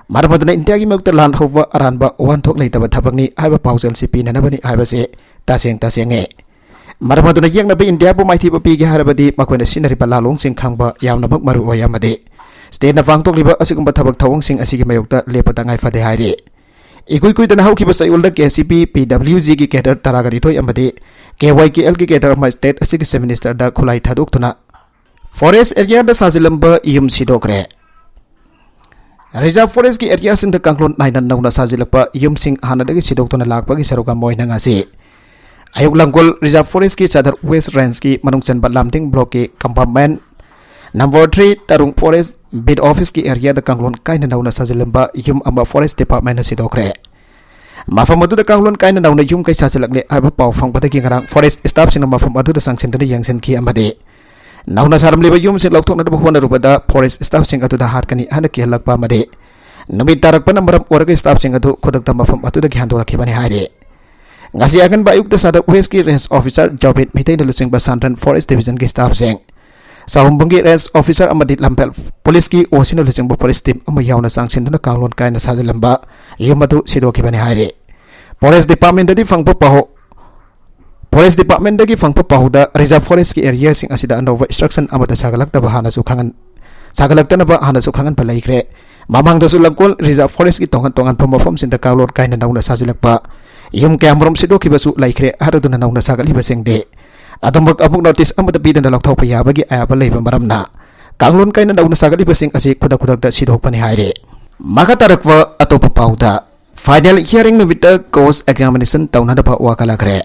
ꯃꯔꯝ ꯑꯗꯨꯅ ꯏꯟꯗꯤꯌꯥꯒꯤ ꯃꯥꯌꯣꯛꯇ ꯂꯥꯟ ꯍꯧꯕ ꯑꯔꯥꯟꯕ ꯋꯥꯍꯟꯊꯣꯛ ꯂꯩꯇꯕ ꯊꯕꯛꯅꯤ ꯍꯥꯏꯕ ꯄꯥꯎꯖꯦꯜꯁꯤ ꯄꯤꯅꯅꯕꯅꯤ ꯍꯥꯏꯕꯁꯤ ꯇꯁꯦꯡ ꯇꯁꯦꯡꯉꯤ꯫ ꯃꯔꯝ ꯑꯗꯨꯅ ꯌꯦꯛꯅꯕ ꯏꯟꯗꯤꯌꯥꯕꯨ ꯃꯥꯏꯊꯤꯕ ꯄꯤꯒꯦ ꯍꯥꯏꯔꯕꯗꯤ ꯃꯈꯣꯏꯅ ꯁꯤꯖꯤꯟꯅꯔꯤꯕ ꯂꯥꯂꯣꯡꯁꯤꯡ ꯈꯪꯕ ꯌꯥꯝꯅꯃꯛ ꯃꯔꯨ ꯑꯣꯏ ꯑꯃꯗꯤ stateꯅ ꯄꯥꯡꯊꯣꯛꯂꯤꯕ ꯑꯁꯤꯒꯨꯝꯕ ꯊꯕꯛ ꯊꯧꯑꯣꯡꯁꯤꯡ ꯑꯁꯤꯒꯤ ꯃꯥꯌꯣꯛꯇ ꯂꯦꯞꯄ ꯇꯉꯥꯏ ꯐꯗꯦ ꯍꯥꯏꯔꯤ꯫ ꯏꯀꯨꯏ ꯀꯨꯏꯗꯅ ꯍꯧꯈꯤꯕ ꯆꯌꯣꯜꯗ K C P P W Gꯒꯤ cadre ꯇꯔꯥꯒ ꯅꯤꯊꯣꯏ ꯑꯃꯗꯤ K Y K Lꯒꯤ cadre ꯑꯃ state ꯑꯁꯤꯒꯤ Chief Ministerꯗ ꯈꯨꯠꯂꯥꯏ ꯊꯥꯗꯣꯛꯇꯨꯅ forest areaꯗ ꯁꯥꯖꯤꯜꯂꯝꯕ ꯌꯨꯝ ꯁꯤꯗꯣꯛꯈ꯭ꯔꯦ꯫ Reserve forestꯀꯤ areaꯁꯤꯡꯗ ꯀꯥꯡꯂꯣꯟ ꯅꯥꯏꯅ ꯅꯧꯅ ꯁꯥꯖꯤꯜꯂꯛꯄ ꯌꯨꯝꯁꯤꯡ ꯍꯥꯟꯅꯗꯒꯤ ꯁꯤꯗꯣꯛꯇꯨꯅ ꯂꯥꯛꯄꯒꯤ ꯁꯔꯨꯛ ꯑꯃ ꯑꯣꯏꯅ ꯉꯁꯤ ꯑꯌꯨꯛ ꯂꯪꯒꯣꯜ Reserve Forest ꯀꯤ ꯆꯥꯗꯔ West Range ꯀꯤ ꯃꯅꯨꯡ ꯆꯟꯕ ꯂꯥꯝꯗꯤꯡ block ꯀꯤ Compartment number three ꯇꯔꯨꯡ Forest Beat Office ꯀꯤ area ꯗ ꯀꯥꯡꯂꯣꯟ ꯀꯥꯏꯅ ꯅꯧꯅ ꯁꯥꯖꯤꯜꯂꯝꯕ ꯌꯨꯝ ꯑꯃ Forest Department ꯅ ꯁꯤꯗꯣꯛꯈ꯭ꯔꯦ꯫ ꯃꯐꯝ ꯑꯗꯨꯗ ꯀꯥꯡꯂꯣꯟ ꯀꯥꯏꯅ ꯅꯧꯅ ꯌꯨꯝ ꯀꯩ ꯁꯥꯖꯤꯜꯂꯛꯂꯦ ꯍꯥꯏꯕ ꯄꯥꯎ ꯐꯪꯕꯗꯒꯤ ꯉꯔꯥꯡ Forest Staff ꯁꯤꯡꯅ ꯃꯐꯝ ꯑꯗꯨꯗ ꯆꯪꯁꯤꯟꯗꯨꯅ ꯌꯦꯡꯁꯤꯟꯈꯤ ꯑꯃꯗꯤ ꯅꯧꯅ ꯁꯥꯔꯝꯂꯤꯕ ꯌꯨꯝꯁꯤꯡ ꯂꯧꯊꯣꯛꯅꯅꯕ ꯍꯣꯠꯅꯔꯨꯕꯗ Forest Staff ꯁꯤꯡ ꯑꯗꯨꯗ ꯍꯥꯠꯀꯅꯤ ꯍꯥꯏꯅ ꯀꯤꯍꯜꯂꯛꯄ ꯑꯃꯗꯤ ꯅꯨꯃꯤꯠ ꯇꯥꯔꯛꯄꯅ ꯃꯔꯝ ꯑꯣꯏꯔꯒ staff ꯁꯤꯡ ꯑꯗꯨ ꯈꯨꯗꯛꯇ ꯃꯐꯝ ꯑꯗꯨꯗꯒꯤ ꯍꯟꯗꯣꯔꯛꯈꯤꯕꯅꯤ ꯍꯥꯏꯔꯤ꯫ ꯉꯁꯤ ꯑꯉꯟꯕ ꯑꯌꯨꯛꯇ ꯆꯥꯗꯔ West ꯀꯤ Range Officer ꯖꯣꯕꯤꯠ ꯃꯤꯇꯩꯅ ꯂꯨꯆꯤꯡꯕ Santran Forest Division ꯒꯤ staff ꯁꯤꯡ, ꯁꯥꯍꯨꯝꯕꯨꯡꯒꯤ Range Officer ꯑꯃꯗꯤ ꯂꯝꯐꯦꯜ Police ꯀꯤ ꯑꯣ ꯁꯤꯅ ꯂꯨꯆꯤꯡꯕ Forest team ꯑꯃ ꯌꯥꯎꯅ ꯆꯪꯁꯤꯟꯗꯨꯅ ꯀꯥꯡꯂꯣꯟ ꯀꯥꯏꯅ ꯁꯥꯖꯤꯜꯂꯝꯕ ꯌꯨꯝ ꯑꯗꯨ ꯁꯤꯗꯣꯛꯈꯤꯕꯅꯤ ꯍꯥꯏꯔꯤ꯫ Forest Department ꯗꯒꯤ ꯐꯪꯕ ꯄꯥꯎ Forest Department ꯗꯒꯤ ꯐꯪꯕ ꯄꯥꯎꯗ Reserve Forest ꯀꯤ area ꯁꯤꯡ ꯑꯁꯤꯗ ꯑꯅꯧꯕ structure ꯑꯃꯠꯇ ꯁꯥꯒꯠꯂꯛꯇꯕ ꯍꯥꯟꯅꯁꯨ ꯈꯪꯍꯟ-, ꯁꯥꯒꯠꯂꯛꯇꯅꯕ ꯍꯥꯟꯅꯁꯨ ꯈꯪꯍꯟꯕ ꯂꯩꯈ꯭ꯔꯦ꯫ ꯃꯃꯥꯡꯗꯁꯨ ꯂꯪꯒꯣꯜ Reserve Forest ꯀꯤ ꯇꯣꯉꯥꯟ ꯇꯣꯉꯥꯟꯕ ꯃꯐꯝꯁꯤꯡꯗ ꯀꯥꯡꯂꯣꯟ ꯀꯥꯏꯅ ꯅꯧꯅ ꯁꯥꯖꯤꯜꯂꯛꯄ ꯌꯨꯝ ꯀꯌꯥꯃꯔꯨꯝ ꯁꯤꯗꯣꯛꯈꯤꯕꯁꯨ ꯂꯩꯈ꯭ꯔꯦ꯫ ꯍꯥꯏꯔꯗꯨꯅ ꯅꯧꯅ ꯁꯥꯒꯠꯂꯤꯕꯁꯤꯡꯗꯤ ꯑꯗꯨꯃꯛ ꯑꯃꯨꯛ notice ꯑꯃꯠꯇ ꯄꯤꯗꯅ ꯂꯧꯊꯣꯛꯄ ꯌꯥꯕꯒꯤ ꯑꯌꯥꯕ ꯂꯩꯕ ꯃꯔꯝꯅ ꯀꯥꯡꯂꯣꯟ ꯀꯥꯏꯅ ꯅꯧꯅ ꯁꯥꯒꯠꯂꯤꯕꯁꯤꯡ ꯑꯁꯤ ꯈꯨꯗꯛ ꯈꯨꯗꯛꯇ ꯁꯤꯗꯣꯛꯄꯅꯤ ꯍꯥꯏꯔꯤ꯫ ꯃꯈꯥ ꯇꯥꯔꯛꯄ ꯑꯇꯣꯞꯄ ꯄꯥꯎꯗ, final hearing ꯅꯨꯃꯤꯠꯇ cross examination ꯇꯧꯅꯅꯕ ꯋꯥꯀꯠꯂꯛꯈ꯭ꯔꯦ꯫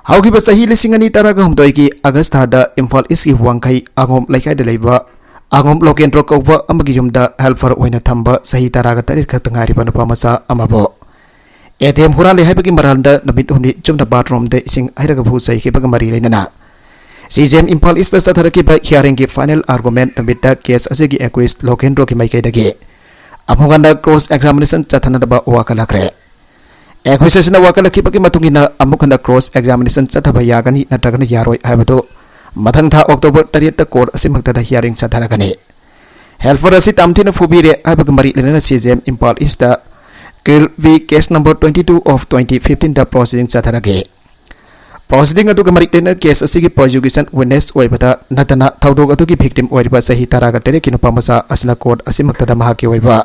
ꯍꯧꯈꯤꯕ ꯆꯍꯤ ꯂꯤꯁꯤꯡ ꯑꯅꯤ ꯇꯔꯥꯒ ꯍꯨꯝꯗꯣꯏꯒꯤ August ꯊꯥꯗ ꯏꯝꯐꯥꯜ East ꯀꯤ ꯋꯥꯡꯈꯩ ꯑꯉꯣꯝ ꯂꯩꯀꯥꯏꯗ ꯂꯩꯕ ꯑꯉꯣꯝ ꯂꯣꯀꯦꯟꯗ꯭ꯔꯣ ꯀꯧꯕ ꯑꯃꯒꯤ ꯌꯨꯝꯗ helper ꯑꯣꯏꯅ ꯊꯝꯕ ꯆꯍꯤ ꯇꯔꯥꯒ ꯇꯔꯦꯠ ꯈꯛꯇ ꯉꯥꯏꯔꯤꯕ ꯅꯨꯄꯥ ꯃꯆꯥ ꯑꯃꯕꯨ A T M ꯍꯨꯔꯥꯜꯂꯦ ꯍꯥꯏꯕꯒꯤ ꯃꯔꯥꯜꯗ ꯅꯨꯃꯤꯠ ꯍꯨꯝꯅꯤ ꯆꯨꯞꯅ bathroom ꯗ ꯏꯁꯤꯡ ꯍꯩꯔꯒ ꯐꯨ ꯆꯩꯈꯤꯕꯒ ꯃꯔꯤ ꯂꯩꯅꯅ C J M Imphal East ꯇ ꯆꯠꯊꯔꯛꯈꯤꯕ hearing ꯒꯤ final argument ꯅꯨꯃꯤꯠꯇ case ꯑꯁꯤꯒꯤ accused ꯂꯣꯀꯦꯟꯗ꯭ꯔꯣꯒꯤ ꯃꯥꯏꯀꯩꯗꯒꯤ ꯑꯃꯨꯛ ꯍꯟꯅ cross examination ꯆꯠꯊꯅꯅꯕ ꯋꯥꯀꯠꯂꯛꯈ꯭ꯔꯦ꯫ Accused ꯑꯁꯤꯅ ꯋꯥꯀꯠꯂꯛꯈꯤꯕꯒꯤ ꯃꯇꯨꯡ ꯏꯟꯅ ꯑꯃꯨꯛ ꯍꯟꯅ cross examination ꯆꯠꯊꯕ ꯌꯥꯒꯅꯤ ꯅꯠꯇ꯭ꯔꯒꯅ ꯌꯥꯔꯣꯏ ꯍꯥꯏꯕꯗꯨ ꯃꯊꯪ ꯊꯥ October ꯇꯔꯦꯠꯇ court ꯑꯁꯤꯃꯛꯇꯗ hearing ꯆꯠꯊꯔꯒꯅꯤ꯫ Helper ꯑꯁꯤ ꯇꯝꯊꯤꯅ ꯐꯨꯕꯤꯔꯦ ꯍꯥꯏꯕꯒ ꯃꯔꯤ ꯂꯩꯅꯅ C J M Imphal East ꯇ ꯀ꯭ꯔꯤꯜ ꯚꯤ case number twenty two of twenty fifteen ꯗ proceeding ꯆꯠꯊꯔꯒꯦ꯫ Proceeding ꯑꯗꯨꯒ ꯃꯔꯤ ꯂꯩꯅꯅ case ꯑꯁꯤꯒꯤ prosecution witness ꯑꯣꯏꯕꯗ ꯅꯠꯇꯅ ꯊꯧꯗꯣꯛ ꯑꯗꯨꯒꯤ victim ꯑꯣꯏꯔꯤꯕ ꯆꯍꯤ ꯇꯔꯥꯒ ꯇꯔꯦꯠꯀꯤ ꯅꯨꯄꯥ ꯃꯆꯥ ꯑꯁꯤꯅ court ꯑꯁꯤꯃꯛꯇꯗ ꯃꯍꯥꯛꯀꯤ ꯑꯣꯏꯕ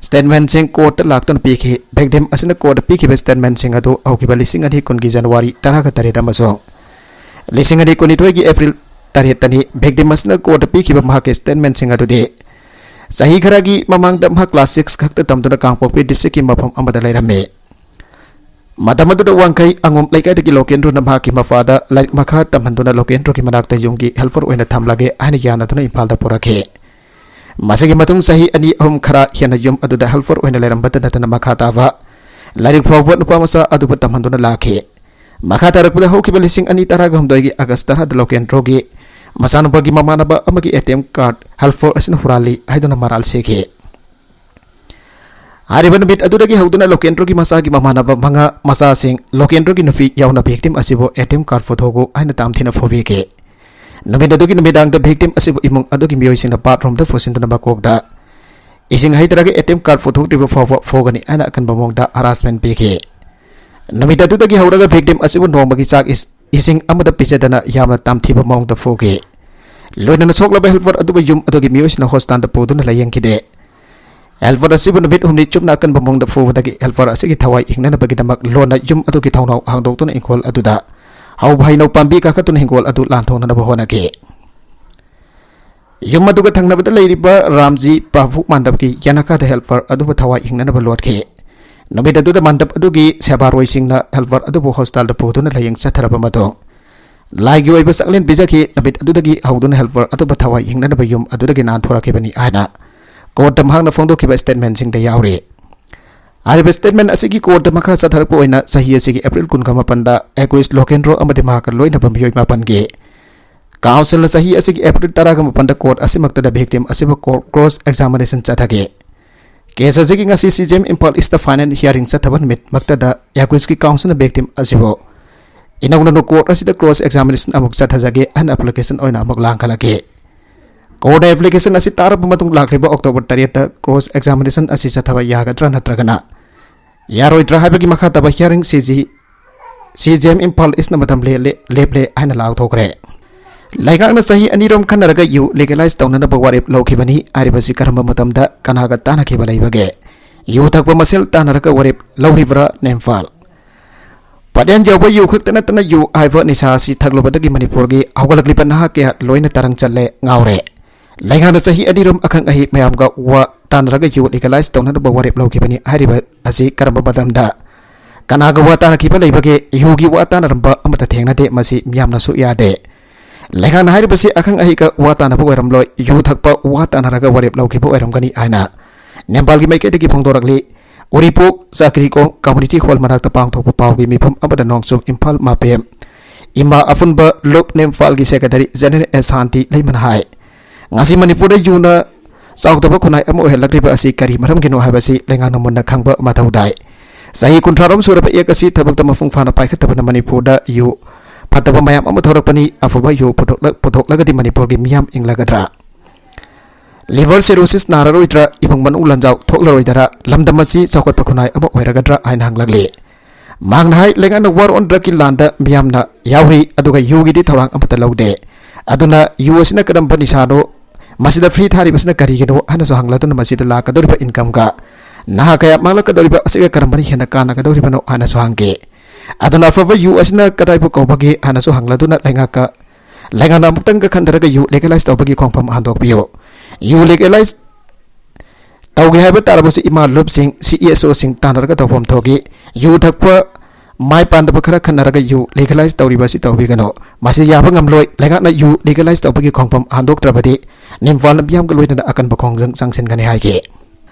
statement ꯁꯤꯡ court ꯇ ꯂꯥꯛꯇꯨꯅ ꯄꯤꯈꯤ꯫ Victim ꯑꯁꯤꯅ court ꯇ ꯄꯤꯈꯤꯕ statement ꯁꯤꯡ ꯑꯗꯨ ꯍꯧꯈꯤꯕ ꯂꯤꯁꯤꯡ ꯑꯅꯤ ꯀꯨꯟꯒꯤ January ꯇꯔꯥꯒ ꯇꯔꯦꯠ ꯑꯃꯁꯨꯡ ꯂꯤꯁꯤꯡ ꯑꯅꯤ ꯀꯨꯟꯅꯤꯊꯣꯏꯒꯤ April ꯇꯔꯦꯠꯇꯅꯤ꯫ Victim ꯑꯁꯤꯅ court ꯇ ꯄꯤꯈꯤꯕ ꯃꯍꯥꯛꯀꯤ statement ꯁꯤꯡ ꯑꯗꯨꯗꯤ ꯆꯍꯤ ꯈꯔꯒꯤ ꯃꯃꯥꯡꯗ ꯃꯍꯥꯛ class six ꯈꯛꯇ ꯇꯝꯗꯨꯅ ꯀꯥꯡꯄꯣꯛꯄꯤ district ꯀꯤ ꯃꯐꯝ ꯑꯃꯗ ꯂꯩꯔꯝꯃꯤ꯫ ꯃꯇꯝ ꯑꯗꯨꯗ ꯋꯥꯡꯈꯩ ꯑꯉꯣꯝ ꯂꯩꯀꯥꯏꯗꯒꯤ ꯂꯣꯀꯦꯟꯗ꯭ꯔꯣꯅ ꯃꯍꯥꯛꯀꯤ ꯃꯄꯥꯗ ꯂꯥꯏꯔꯤꯛ ꯃꯈꯥ ꯇꯝꯍꯟꯗꯨꯅ ꯂꯣꯀꯦꯟꯗ꯭ꯔꯣꯒꯤ ꯃꯅꯥꯛꯇ ꯌꯨꯝꯒꯤ helper ꯑꯣꯏꯅ ꯊꯝꯂꯒꯦ ꯍꯥꯏꯅ ꯌꯥꯅꯗꯨꯅ ꯏꯝꯐꯥꯜꯗ ꯄꯨꯔꯛꯈꯤ꯫ ꯃꯁꯤꯒꯤ ꯃꯇꯨꯡ ꯆꯍꯤ ꯑꯅꯤ ꯑꯍꯨꯝ ꯈꯔ ꯍꯦꯟꯅ ꯌꯨꯝ ꯑꯗꯨꯗ helper ꯑꯣꯏꯅ ꯂꯩꯔꯝꯕꯇ ꯅꯠꯇꯅ ꯃꯈꯥ ꯇꯥꯕ ꯂꯥꯏꯔꯤꯛ ꯐꯥꯎꯕ ꯅꯨꯄꯥ ꯃꯆꯥ ꯑꯗꯨꯕꯨ ꯇꯝꯍꯟꯗꯨꯅ ꯂꯥꯛꯈꯤ꯫ ꯃꯈꯥ ꯇꯥꯔꯛꯄꯗ ꯍꯧꯈꯤꯕ ꯂꯤꯁꯤꯡ ꯑꯅꯤ ꯇꯔꯥꯒ ꯍꯨꯝꯗꯣꯏꯒꯤ ꯑꯥꯒꯁ ꯇꯔꯥꯗ ꯂꯣꯀꯦꯟꯗ꯭ꯔꯣꯒꯤ ꯃꯆꯥꯅꯨꯄꯥꯒꯤ ꯃꯃꯥꯟꯅꯕ ꯑꯃꯒꯤ ATM card helper ꯑꯁꯤꯅ ꯍꯨꯔꯥꯜꯂꯤ ꯍꯥꯏꯗꯨꯅ ꯃꯔꯥꯜ ꯁꯤꯈꯤ꯫ ꯍꯥꯏꯔꯤꯕ ꯅꯨꯃꯤꯠ ꯑꯗꯨꯗꯒꯤ ꯍꯧꯗꯨꯅ ꯂꯣꯀꯦꯟꯗ꯭ꯔꯣꯒꯤ ꯃꯆꯥꯒꯤ ꯃꯃꯥꯟꯅꯕ ꯃꯉꯥ ꯃꯆꯥꯁꯤꯡ ꯂꯣꯀꯦꯟꯗ꯭ꯔꯣꯒꯤ ꯅꯨꯄꯤ ꯌꯥꯎꯅ victim ꯑꯁꯤꯕꯨ ATM card ꯄꯨꯊꯣꯛꯎ ꯍꯥꯏꯅ ꯇꯥꯝꯊꯤꯅ ꯐꯨꯕꯤꯈꯤ꯫ ꯅꯨꯃꯤꯠ ꯑꯗꯨꯒꯤ ꯅꯨꯃꯤꯗꯥꯡꯗ victim ꯑꯁꯤꯕꯨ ꯏꯃꯨꯡ ꯑꯗꯨꯒꯤ ꯃꯤꯑꯣꯏꯁꯤꯡꯅ bathroomꯗ ꯄꯨꯁꯤꯟꯗꯨꯅ ꯃꯀꯣꯛꯇ ꯏꯁꯤꯡ ꯍꯩꯇ꯭ꯔꯒ ATM card ꯄꯨꯊꯣꯛꯇ꯭ꯔꯤꯕ ꯐꯥꯎꯕ ꯐꯨꯒꯅꯤ ꯍꯥꯏꯅ ꯑꯀꯟꯕ ꯃꯑꯣꯡꯗ harassment ꯄꯤꯈꯤ꯫ ꯅꯨꯃꯤꯠ ꯑꯗꯨꯗꯒꯤ ꯍꯧꯔꯒ victim ꯑꯁꯤꯕꯨ ꯅꯣꯡꯃꯒꯤ ꯆꯥꯛ ꯏꯁ-, ꯏꯁꯤꯡ ꯑꯃꯗ ꯄꯤꯖꯗꯅ ꯌꯥꯝꯅ ꯇꯥꯝꯊꯤꯕ ꯃꯑꯣꯡꯗ ꯐꯨꯈꯤ꯫ ꯂꯣꯏꯅꯅ ꯁꯣꯛꯂꯕ helper ꯑꯗꯨꯕꯨ ꯌꯨꯝ ꯑꯗꯨꯒꯤ ꯃꯤꯑꯣꯏꯁꯤꯡꯅ hospitalꯗ ꯄꯨꯗꯨꯅ ꯂꯥꯌꯦꯡꯈꯤꯗꯦ꯫ Helper ꯑꯁꯤꯕꯨ ꯅꯨꯃꯤꯠ ꯍꯨꯝꯅꯤ ꯆꯨꯞꯅ ꯑꯀꯟꯕ ꯃꯑꯣꯡꯗ ꯐꯨꯕꯗꯒꯤ helper ꯑꯁꯤꯒꯤ ꯊꯋꯥꯏ ꯍꯤꯡꯅꯅꯕꯒꯤꯗꯃꯛ ꯂꯣꯟꯅ ꯌꯨꯝ ꯑꯗꯨꯒꯤ ꯊꯣꯡꯅꯥꯎ ꯍꯥꯡꯗꯣꯛꯇꯨꯅ ꯏꯪꯈꯣꯜ ꯑꯗꯨꯗ ꯍꯧꯕ ꯍꯩꯅꯧ ꯄꯥꯝꯕꯤ ꯀꯥꯈꯠꯇꯨꯅ ꯍꯤꯡꯒꯣꯜ ꯑꯗꯨ ꯂꯥꯟꯊꯣꯛꯅꯅꯕ ꯍꯣꯠꯅꯈꯤ꯫ ꯌꯨꯝ ꯑꯗꯨꯒ ꯊꯪꯅꯕꯗ ꯂꯩꯔꯤꯕ ꯔꯥꯝꯖꯤ ꯄ꯭ꯔꯚꯨ ꯃꯥꯟꯗꯞꯀꯤ ꯌꯦꯅꯈꯥꯗ helper ꯑꯗꯨꯕꯨ ꯊꯋꯥꯏ ꯍꯤꯡꯅꯅꯕ ꯂꯣꯠꯈꯤ꯫ ꯅꯨꯃꯤꯠ ꯑꯗꯨꯗ ꯃꯥꯟꯗꯞ ꯑꯗꯨꯒꯤ ꯁꯦꯕꯥꯔꯣꯏꯁꯤꯡꯅ helper ꯑꯗꯨꯕꯨ hospitalꯗ ꯄꯨꯗꯨꯅ ꯂꯥꯌꯦꯡ ꯆꯠꯊꯔꯕ ꯃꯇꯨꯡ, ꯂꯥꯏꯒꯤ ꯑꯣꯏꯕ ꯆꯥꯛꯂꯦꯟ ꯄꯤꯖꯈꯤ꯫ ꯅꯨꯃꯤꯠ ꯑꯗꯨꯗꯒꯤ ꯍꯧꯗꯨꯅ helper ꯑꯗꯨꯕꯨ ꯊꯋꯥꯏ ꯍꯤꯡꯅꯅꯕ ꯌꯨꯝ ꯑꯗꯨꯗꯒꯤ ꯅꯥꯟꯊꯣꯔꯛꯈꯤꯕꯅꯤ ꯍꯥꯏꯅ courtꯇ ꯃꯍꯥꯛꯅ ꯐꯣꯡꯗꯣꯛꯈꯤꯕ statementꯁꯤꯡꯗ ꯌꯥꯎꯔꯤ꯫ ꯍꯥꯏꯔꯤꯕ statement ꯑꯁꯤꯒꯤ courtꯇ ꯃꯈꯥ ꯆꯠꯊꯔꯛꯄ ꯑꯣꯏꯅ ꯆꯍꯤ ꯑꯁꯤꯒꯤ April ꯀꯨꯟꯒ ꯃꯥꯄꯟꯗ ꯑꯦꯀ꯭ꯌꯨꯁ ꯂꯣꯀꯦꯟꯗ꯭ꯔꯣ ꯑꯃꯗꯤ ꯃꯍꯥꯛꯀ ꯂꯣꯏꯅꯕ ꯃꯤꯑꯣꯏ ꯃꯥꯄꯟꯒꯤ councilꯅ ꯆꯍꯤ ꯑꯁꯤꯒꯤ April ꯇꯔꯥꯒ ꯃꯥꯄꯟꯗ court ꯑꯁꯤꯃꯛꯇꯗ victim ꯑꯁꯤꯕꯨ ꯀꯣ-, cross examination ꯆꯠꯊꯈꯤ꯫ Case ꯑꯁꯤꯒꯤ ꯉꯁꯤ CJM ꯏꯝꯐꯥꯜ Eastꯇ final hearing ꯆꯠꯊꯕ ꯅꯨꯃꯤꯠꯃꯛꯇꯗ ꯑꯦꯀ꯭ꯌꯨꯁꯀꯤ councilꯅ victim ꯑꯁꯤꯕꯨ ꯏꯅꯧꯅꯧꯅ court ꯑꯁꯤꯗ cross examination ꯑꯃꯨꯛ ꯆꯠꯊꯖꯒꯦ ꯍꯥꯏꯅ application ꯑꯣꯏꯅ ꯑꯃꯨꯛ ꯂꯥꯡꯈꯠꯂꯛꯈꯤ꯫ Courtꯅ application ꯑꯁꯤ ꯇꯥꯔꯕ ꯃꯇꯨꯡ ꯂꯥꯛꯂꯤꯕ October ꯇꯔꯦꯠꯇ cross examination ꯑꯁꯤ ꯆꯠꯊꯕ ꯌꯥꯒꯗ꯭ꯔꯥ ꯅꯠꯇ꯭ꯔꯒꯅ ꯌꯥꯔꯣꯏꯗ꯭ꯔꯥ ꯍꯥꯏꯕꯒꯤ ꯃꯈꯥ ꯇꯥꯕ hearing CG, CJM ꯏꯝꯐꯥꯜ Eastꯅ ꯃꯇꯝ ꯂꯦ-, ꯂꯦ-, ꯂꯦꯞꯂꯦ ꯍꯥꯏꯅ ꯂꯥꯎꯊꯣꯛꯈ꯭ꯔꯦ꯫ ꯂꯩꯉꯥꯛꯅ ꯆꯍꯤ ꯑꯅꯤꯔꯣꯝ ꯈꯟꯅꯔꯒ ꯌꯨ legalize ꯇꯧꯅꯅꯕ ꯋꯥꯔꯦꯞ ꯂꯧꯈꯤꯕꯅꯤ꯫ ꯍꯥꯏꯔꯤꯕꯁꯤ ꯀꯔꯝꯕ ꯃꯇꯝꯗ ꯀꯅꯥꯒ ꯇꯥꯟꯅꯈꯤꯕ ꯂꯩꯕꯒꯦ? ꯌꯨ ꯊꯛꯄ ꯃꯁꯦꯜ ꯇꯥꯟꯅꯔꯒ ꯋꯥꯔꯦꯞ ꯂꯧꯔꯤꯕ꯭ꯔꯥ ꯅꯦꯝꯐꯥꯜ? ꯄꯥꯗꯦꯟ ꯌꯥꯎꯕ ꯌꯨ ꯈꯛꯇ ꯅꯠꯇꯅ ꯌꯨ ꯍꯥꯏꯕ ꯅꯤꯁꯥ ꯑꯁꯤ ꯊꯛꯂꯨꯕꯗꯒꯤ ꯃꯅꯤꯄꯨꯔꯒꯤ ꯍꯧꯒꯠꯂꯛꯂꯤꯕ ꯅꯍꯥ ꯀꯌꯥ ꯂꯣꯏꯅ ꯇꯔꯪ ꯆꯠꯂꯦ, ꯉꯥꯎꯔꯦ꯫ ꯂꯩꯉꯥꯛꯅ ꯆꯍꯤ ꯑꯅꯤꯔꯣꯝ ꯑꯈꯪ ꯑꯍꯩ ꯃꯌꯥꯝꯒ ꯋꯥ ꯇꯥꯟꯅꯔꯒ ꯌꯨ legalize ꯇꯧꯅꯅꯕ ꯋꯥꯔꯦꯞ ꯂꯧꯈꯤꯕꯅꯤ꯫ ꯍꯥꯏꯔꯤꯕ ꯑꯁꯤ ꯀꯔꯝꯕ ꯃꯇꯝꯗ ꯀꯅꯥꯒ ꯋꯥ ꯇꯥꯅꯈꯤꯕ ꯂꯩꯕꯒꯦ? ꯌꯨꯒꯤ ꯋꯥ ꯇꯥꯅꯔꯝꯕ ꯑꯃꯠꯇ ꯊꯦꯡꯅꯗꯦ꯫ ꯃꯁꯤ ꯃꯤꯌꯥꯝꯅꯁꯨ ꯌꯥꯗꯦ꯫ ꯂꯩꯉꯥꯛꯅ ꯍꯥꯏꯔꯤꯕꯁꯤ ꯑꯈꯪ ꯑꯍꯩꯒ ꯋꯥ ꯇꯥꯅꯕ ꯑꯣꯏꯔꯝꯂꯣꯏ, ꯌꯨ ꯊꯛꯄ, ꯋꯥ ꯇꯥꯅꯔꯒ ꯋꯥꯔꯦꯞ ꯂꯧꯈꯤꯕ ꯑꯣꯏꯔꯝꯒꯅꯤ ꯍꯥꯏꯅ ꯅꯦꯄꯥꯜꯒꯤ ꯃꯥꯏꯀꯩꯗꯒꯤ ꯐꯣꯡꯗꯣꯔꯛꯂꯤ꯫ ꯎꯔꯤꯄꯣꯛ ꯆꯥꯀ꯭ꯔꯤꯀꯣꯡ ꯀꯝꯃꯨꯅꯤꯇꯤ ꯍꯣꯜ ꯃꯅꯥꯛꯇ ꯄꯥꯡꯊꯣꯛꯄ ꯄꯥꯎꯒꯤ ꯃꯤꯐꯝ ꯑꯃꯗ ꯅꯣꯡꯆꯨꯞ ꯏꯝꯐꯥꯜ ꯃꯥꯄꯦꯝ ꯏꯃꯥ ꯑꯄꯨꯟꯕ ꯂꯨꯞ ꯅꯦꯝꯐꯥꯜꯒꯤ ꯁꯦꯀ꯭ꯔꯦꯇꯔꯤ ꯖꯦꯅꯦꯔꯦꯜ ꯑꯦꯁ ꯁꯥꯟꯇꯤ ꯂꯩꯃꯅ ꯍꯥꯏ, ꯉꯁꯤ ꯃꯅꯤꯄꯨꯔꯗ ꯌꯨꯅ ꯆꯥꯎꯗꯕ ꯈꯨꯟꯅꯥꯏ ꯑꯃ ꯑꯣꯏꯍꯜꯂꯛꯂꯤꯕ ꯑꯁꯤ ꯀꯔꯤ ꯃꯔꯝꯒꯤꯅꯣ ꯍꯥꯏꯕꯁꯤ ꯂꯩꯉꯥꯛꯅ ꯃꯨꯟꯅ ꯈꯪꯕ ꯃꯊꯧ ꯇꯥꯏ꯫ ꯆꯍꯤ ꯀꯨꯟꯊ꯭ꯔꯥ ꯔꯣꯝ ꯁꯨꯔꯕ ꯑꯦꯛ ꯑꯁꯤ ꯊꯕꯛꯇ ꯃꯄꯨꯡ ꯐꯥꯅ ꯄꯥꯏꯈꯠꯇꯕꯅ ꯃꯅꯤꯄꯨꯔꯗ ꯌꯨ ꯐꯠꯇꯕ ꯃꯌꯥꯝ ꯑꯃ ꯊꯣꯔꯛꯄꯅꯤ꯫ ꯑꯐꯕ ꯌꯨ ꯄꯨꯊꯣꯛꯂ-, ꯄꯨꯊꯣꯛꯂꯒꯗꯤ ꯃꯅꯤꯄꯨꯔꯒꯤ ꯃꯤꯌꯥꯝ ꯏꯪꯂꯒꯗ꯭ꯔꯥ? Liver cirrhosis ꯅꯥꯔꯔꯣꯏꯗ꯭ꯔꯥ? ꯏꯃꯨꯡ ꯃꯅꯨꯡ ꯂꯥꯟꯖꯥꯎ ꯊꯣꯛꯂꯔꯣꯏꯗꯔꯥ? ꯂꯝꯗꯝ ꯑꯁꯤ ꯆꯥꯎꯈꯠꯄ ꯈꯨꯟꯅꯥꯏ ꯑꯃ ꯑꯣꯏꯔꯒꯗ꯭ꯔꯥ ꯍꯥꯏꯅ ꯍꯪꯂꯛꯂꯤ꯫ ꯃꯍꯥꯛꯅ ꯍꯥꯏ, ꯂꯩꯉꯥꯛꯅ ꯋꯥꯔ ꯑꯣꯟ ꯗ꯭ꯔꯛꯀꯤ ꯂꯥꯟꯗ ꯃꯤꯌꯥꯝꯅ ꯌꯥꯎꯔꯤ, ꯑꯗꯨꯒ ꯌꯨꯒꯤꯗꯤ ꯊꯧꯔꯥꯡ ꯑꯃꯠꯇ ꯂꯧꯗꯦ꯫ ꯑꯗꯨꯅ ꯌꯨ ꯑꯁꯤꯅ ꯀꯔꯝꯕ ꯅꯤꯁꯥꯅꯣ? ꯃꯁꯤꯗ ꯐ꯭ꯔꯤ ꯊꯥꯔꯤꯕꯁꯤꯅ ꯀꯔꯤꯒꯤꯅꯣ ꯍꯥꯏꯅꯁꯨ ꯍꯪꯂꯗꯨꯅ ꯃꯁꯤꯗ ꯂꯥꯛꯀꯗꯧꯔꯤꯕ ꯏꯟꯀꯝꯒ ꯅꯍꯥ ꯀꯌꯥ ꯃꯥꯡꯂꯛꯀꯗꯧꯔꯤꯕ ꯑꯁꯤꯒ ꯀꯔꯝꯕꯅ ꯍꯦꯟꯅ ꯀꯥꯟꯅꯒꯗꯧꯔꯤꯕꯅꯣ ꯍꯥꯏꯅꯁꯨ ꯍꯪꯈꯤ꯫ ꯑꯗꯨꯅ ꯑꯐꯕ ꯌꯨ ꯑꯁꯤꯅ ꯀꯗꯥꯏꯕꯨ ꯀꯧꯕꯒꯦ ꯍꯥꯏꯅꯁꯨ ꯍꯪꯂꯗꯨꯅ ꯂꯩꯉꯥꯛꯀ ꯂꯩꯉꯥꯛꯅ ꯑꯃꯨꯛꯇꯪꯒ ꯈꯟꯊꯔꯒ ꯌꯨ ꯂꯤꯒꯦꯂꯥꯏꯁ ꯇꯧꯕꯒꯤ ꯈꯣꯡꯐꯝ ꯍꯟꯗꯣꯛꯄꯤꯌꯨ꯫ ꯌꯨ ꯂꯤꯒꯦꯂꯥꯏꯁ ꯇꯧꯒꯦ ꯍꯥꯏꯕ ꯇꯥꯔꯕꯁꯨ ꯏꯃꯥ ꯂꯨꯞꯁꯤꯡ, ꯁꯤ ꯏ ꯑꯦꯁ ꯑꯣꯁꯤꯡ ꯇꯥꯟꯅꯔꯒ ꯇꯧꯐꯝ ꯊꯣꯛꯏ꯫ ꯌꯨ ꯊꯛꯄ ꯃꯥꯏ ꯄꯥꯟꯗꯕ ꯈꯔ ꯈꯟꯅꯔꯒ ꯌꯨ ꯂꯤꯒꯦꯂꯥꯏꯁ ꯇꯧꯔꯤꯕ ꯑꯁꯤ ꯇꯧꯕꯤꯒꯅꯨ꯫ ꯃꯁꯤ ꯌꯥꯕ ꯉꯝꯂꯣꯏ꯫ ꯂꯩꯉꯥꯛꯅ ꯌꯨ ꯂꯤꯒꯦꯂꯥꯏꯁ ꯇꯧꯕꯒꯤ ꯈꯣꯡꯐꯝ ꯍꯟꯗꯣꯛꯇ꯭ꯔꯕꯗꯤ ꯅꯤꯝꯐꯥꯜꯅ ꯃꯤꯌꯥꯝꯒ ꯂꯣꯏꯅꯅ ꯑꯀꯟꯕ ꯈꯣꯡꯖꯪ ꯆꯪꯁꯤꯟꯒꯅꯤ ꯍꯥꯏꯈꯤ꯫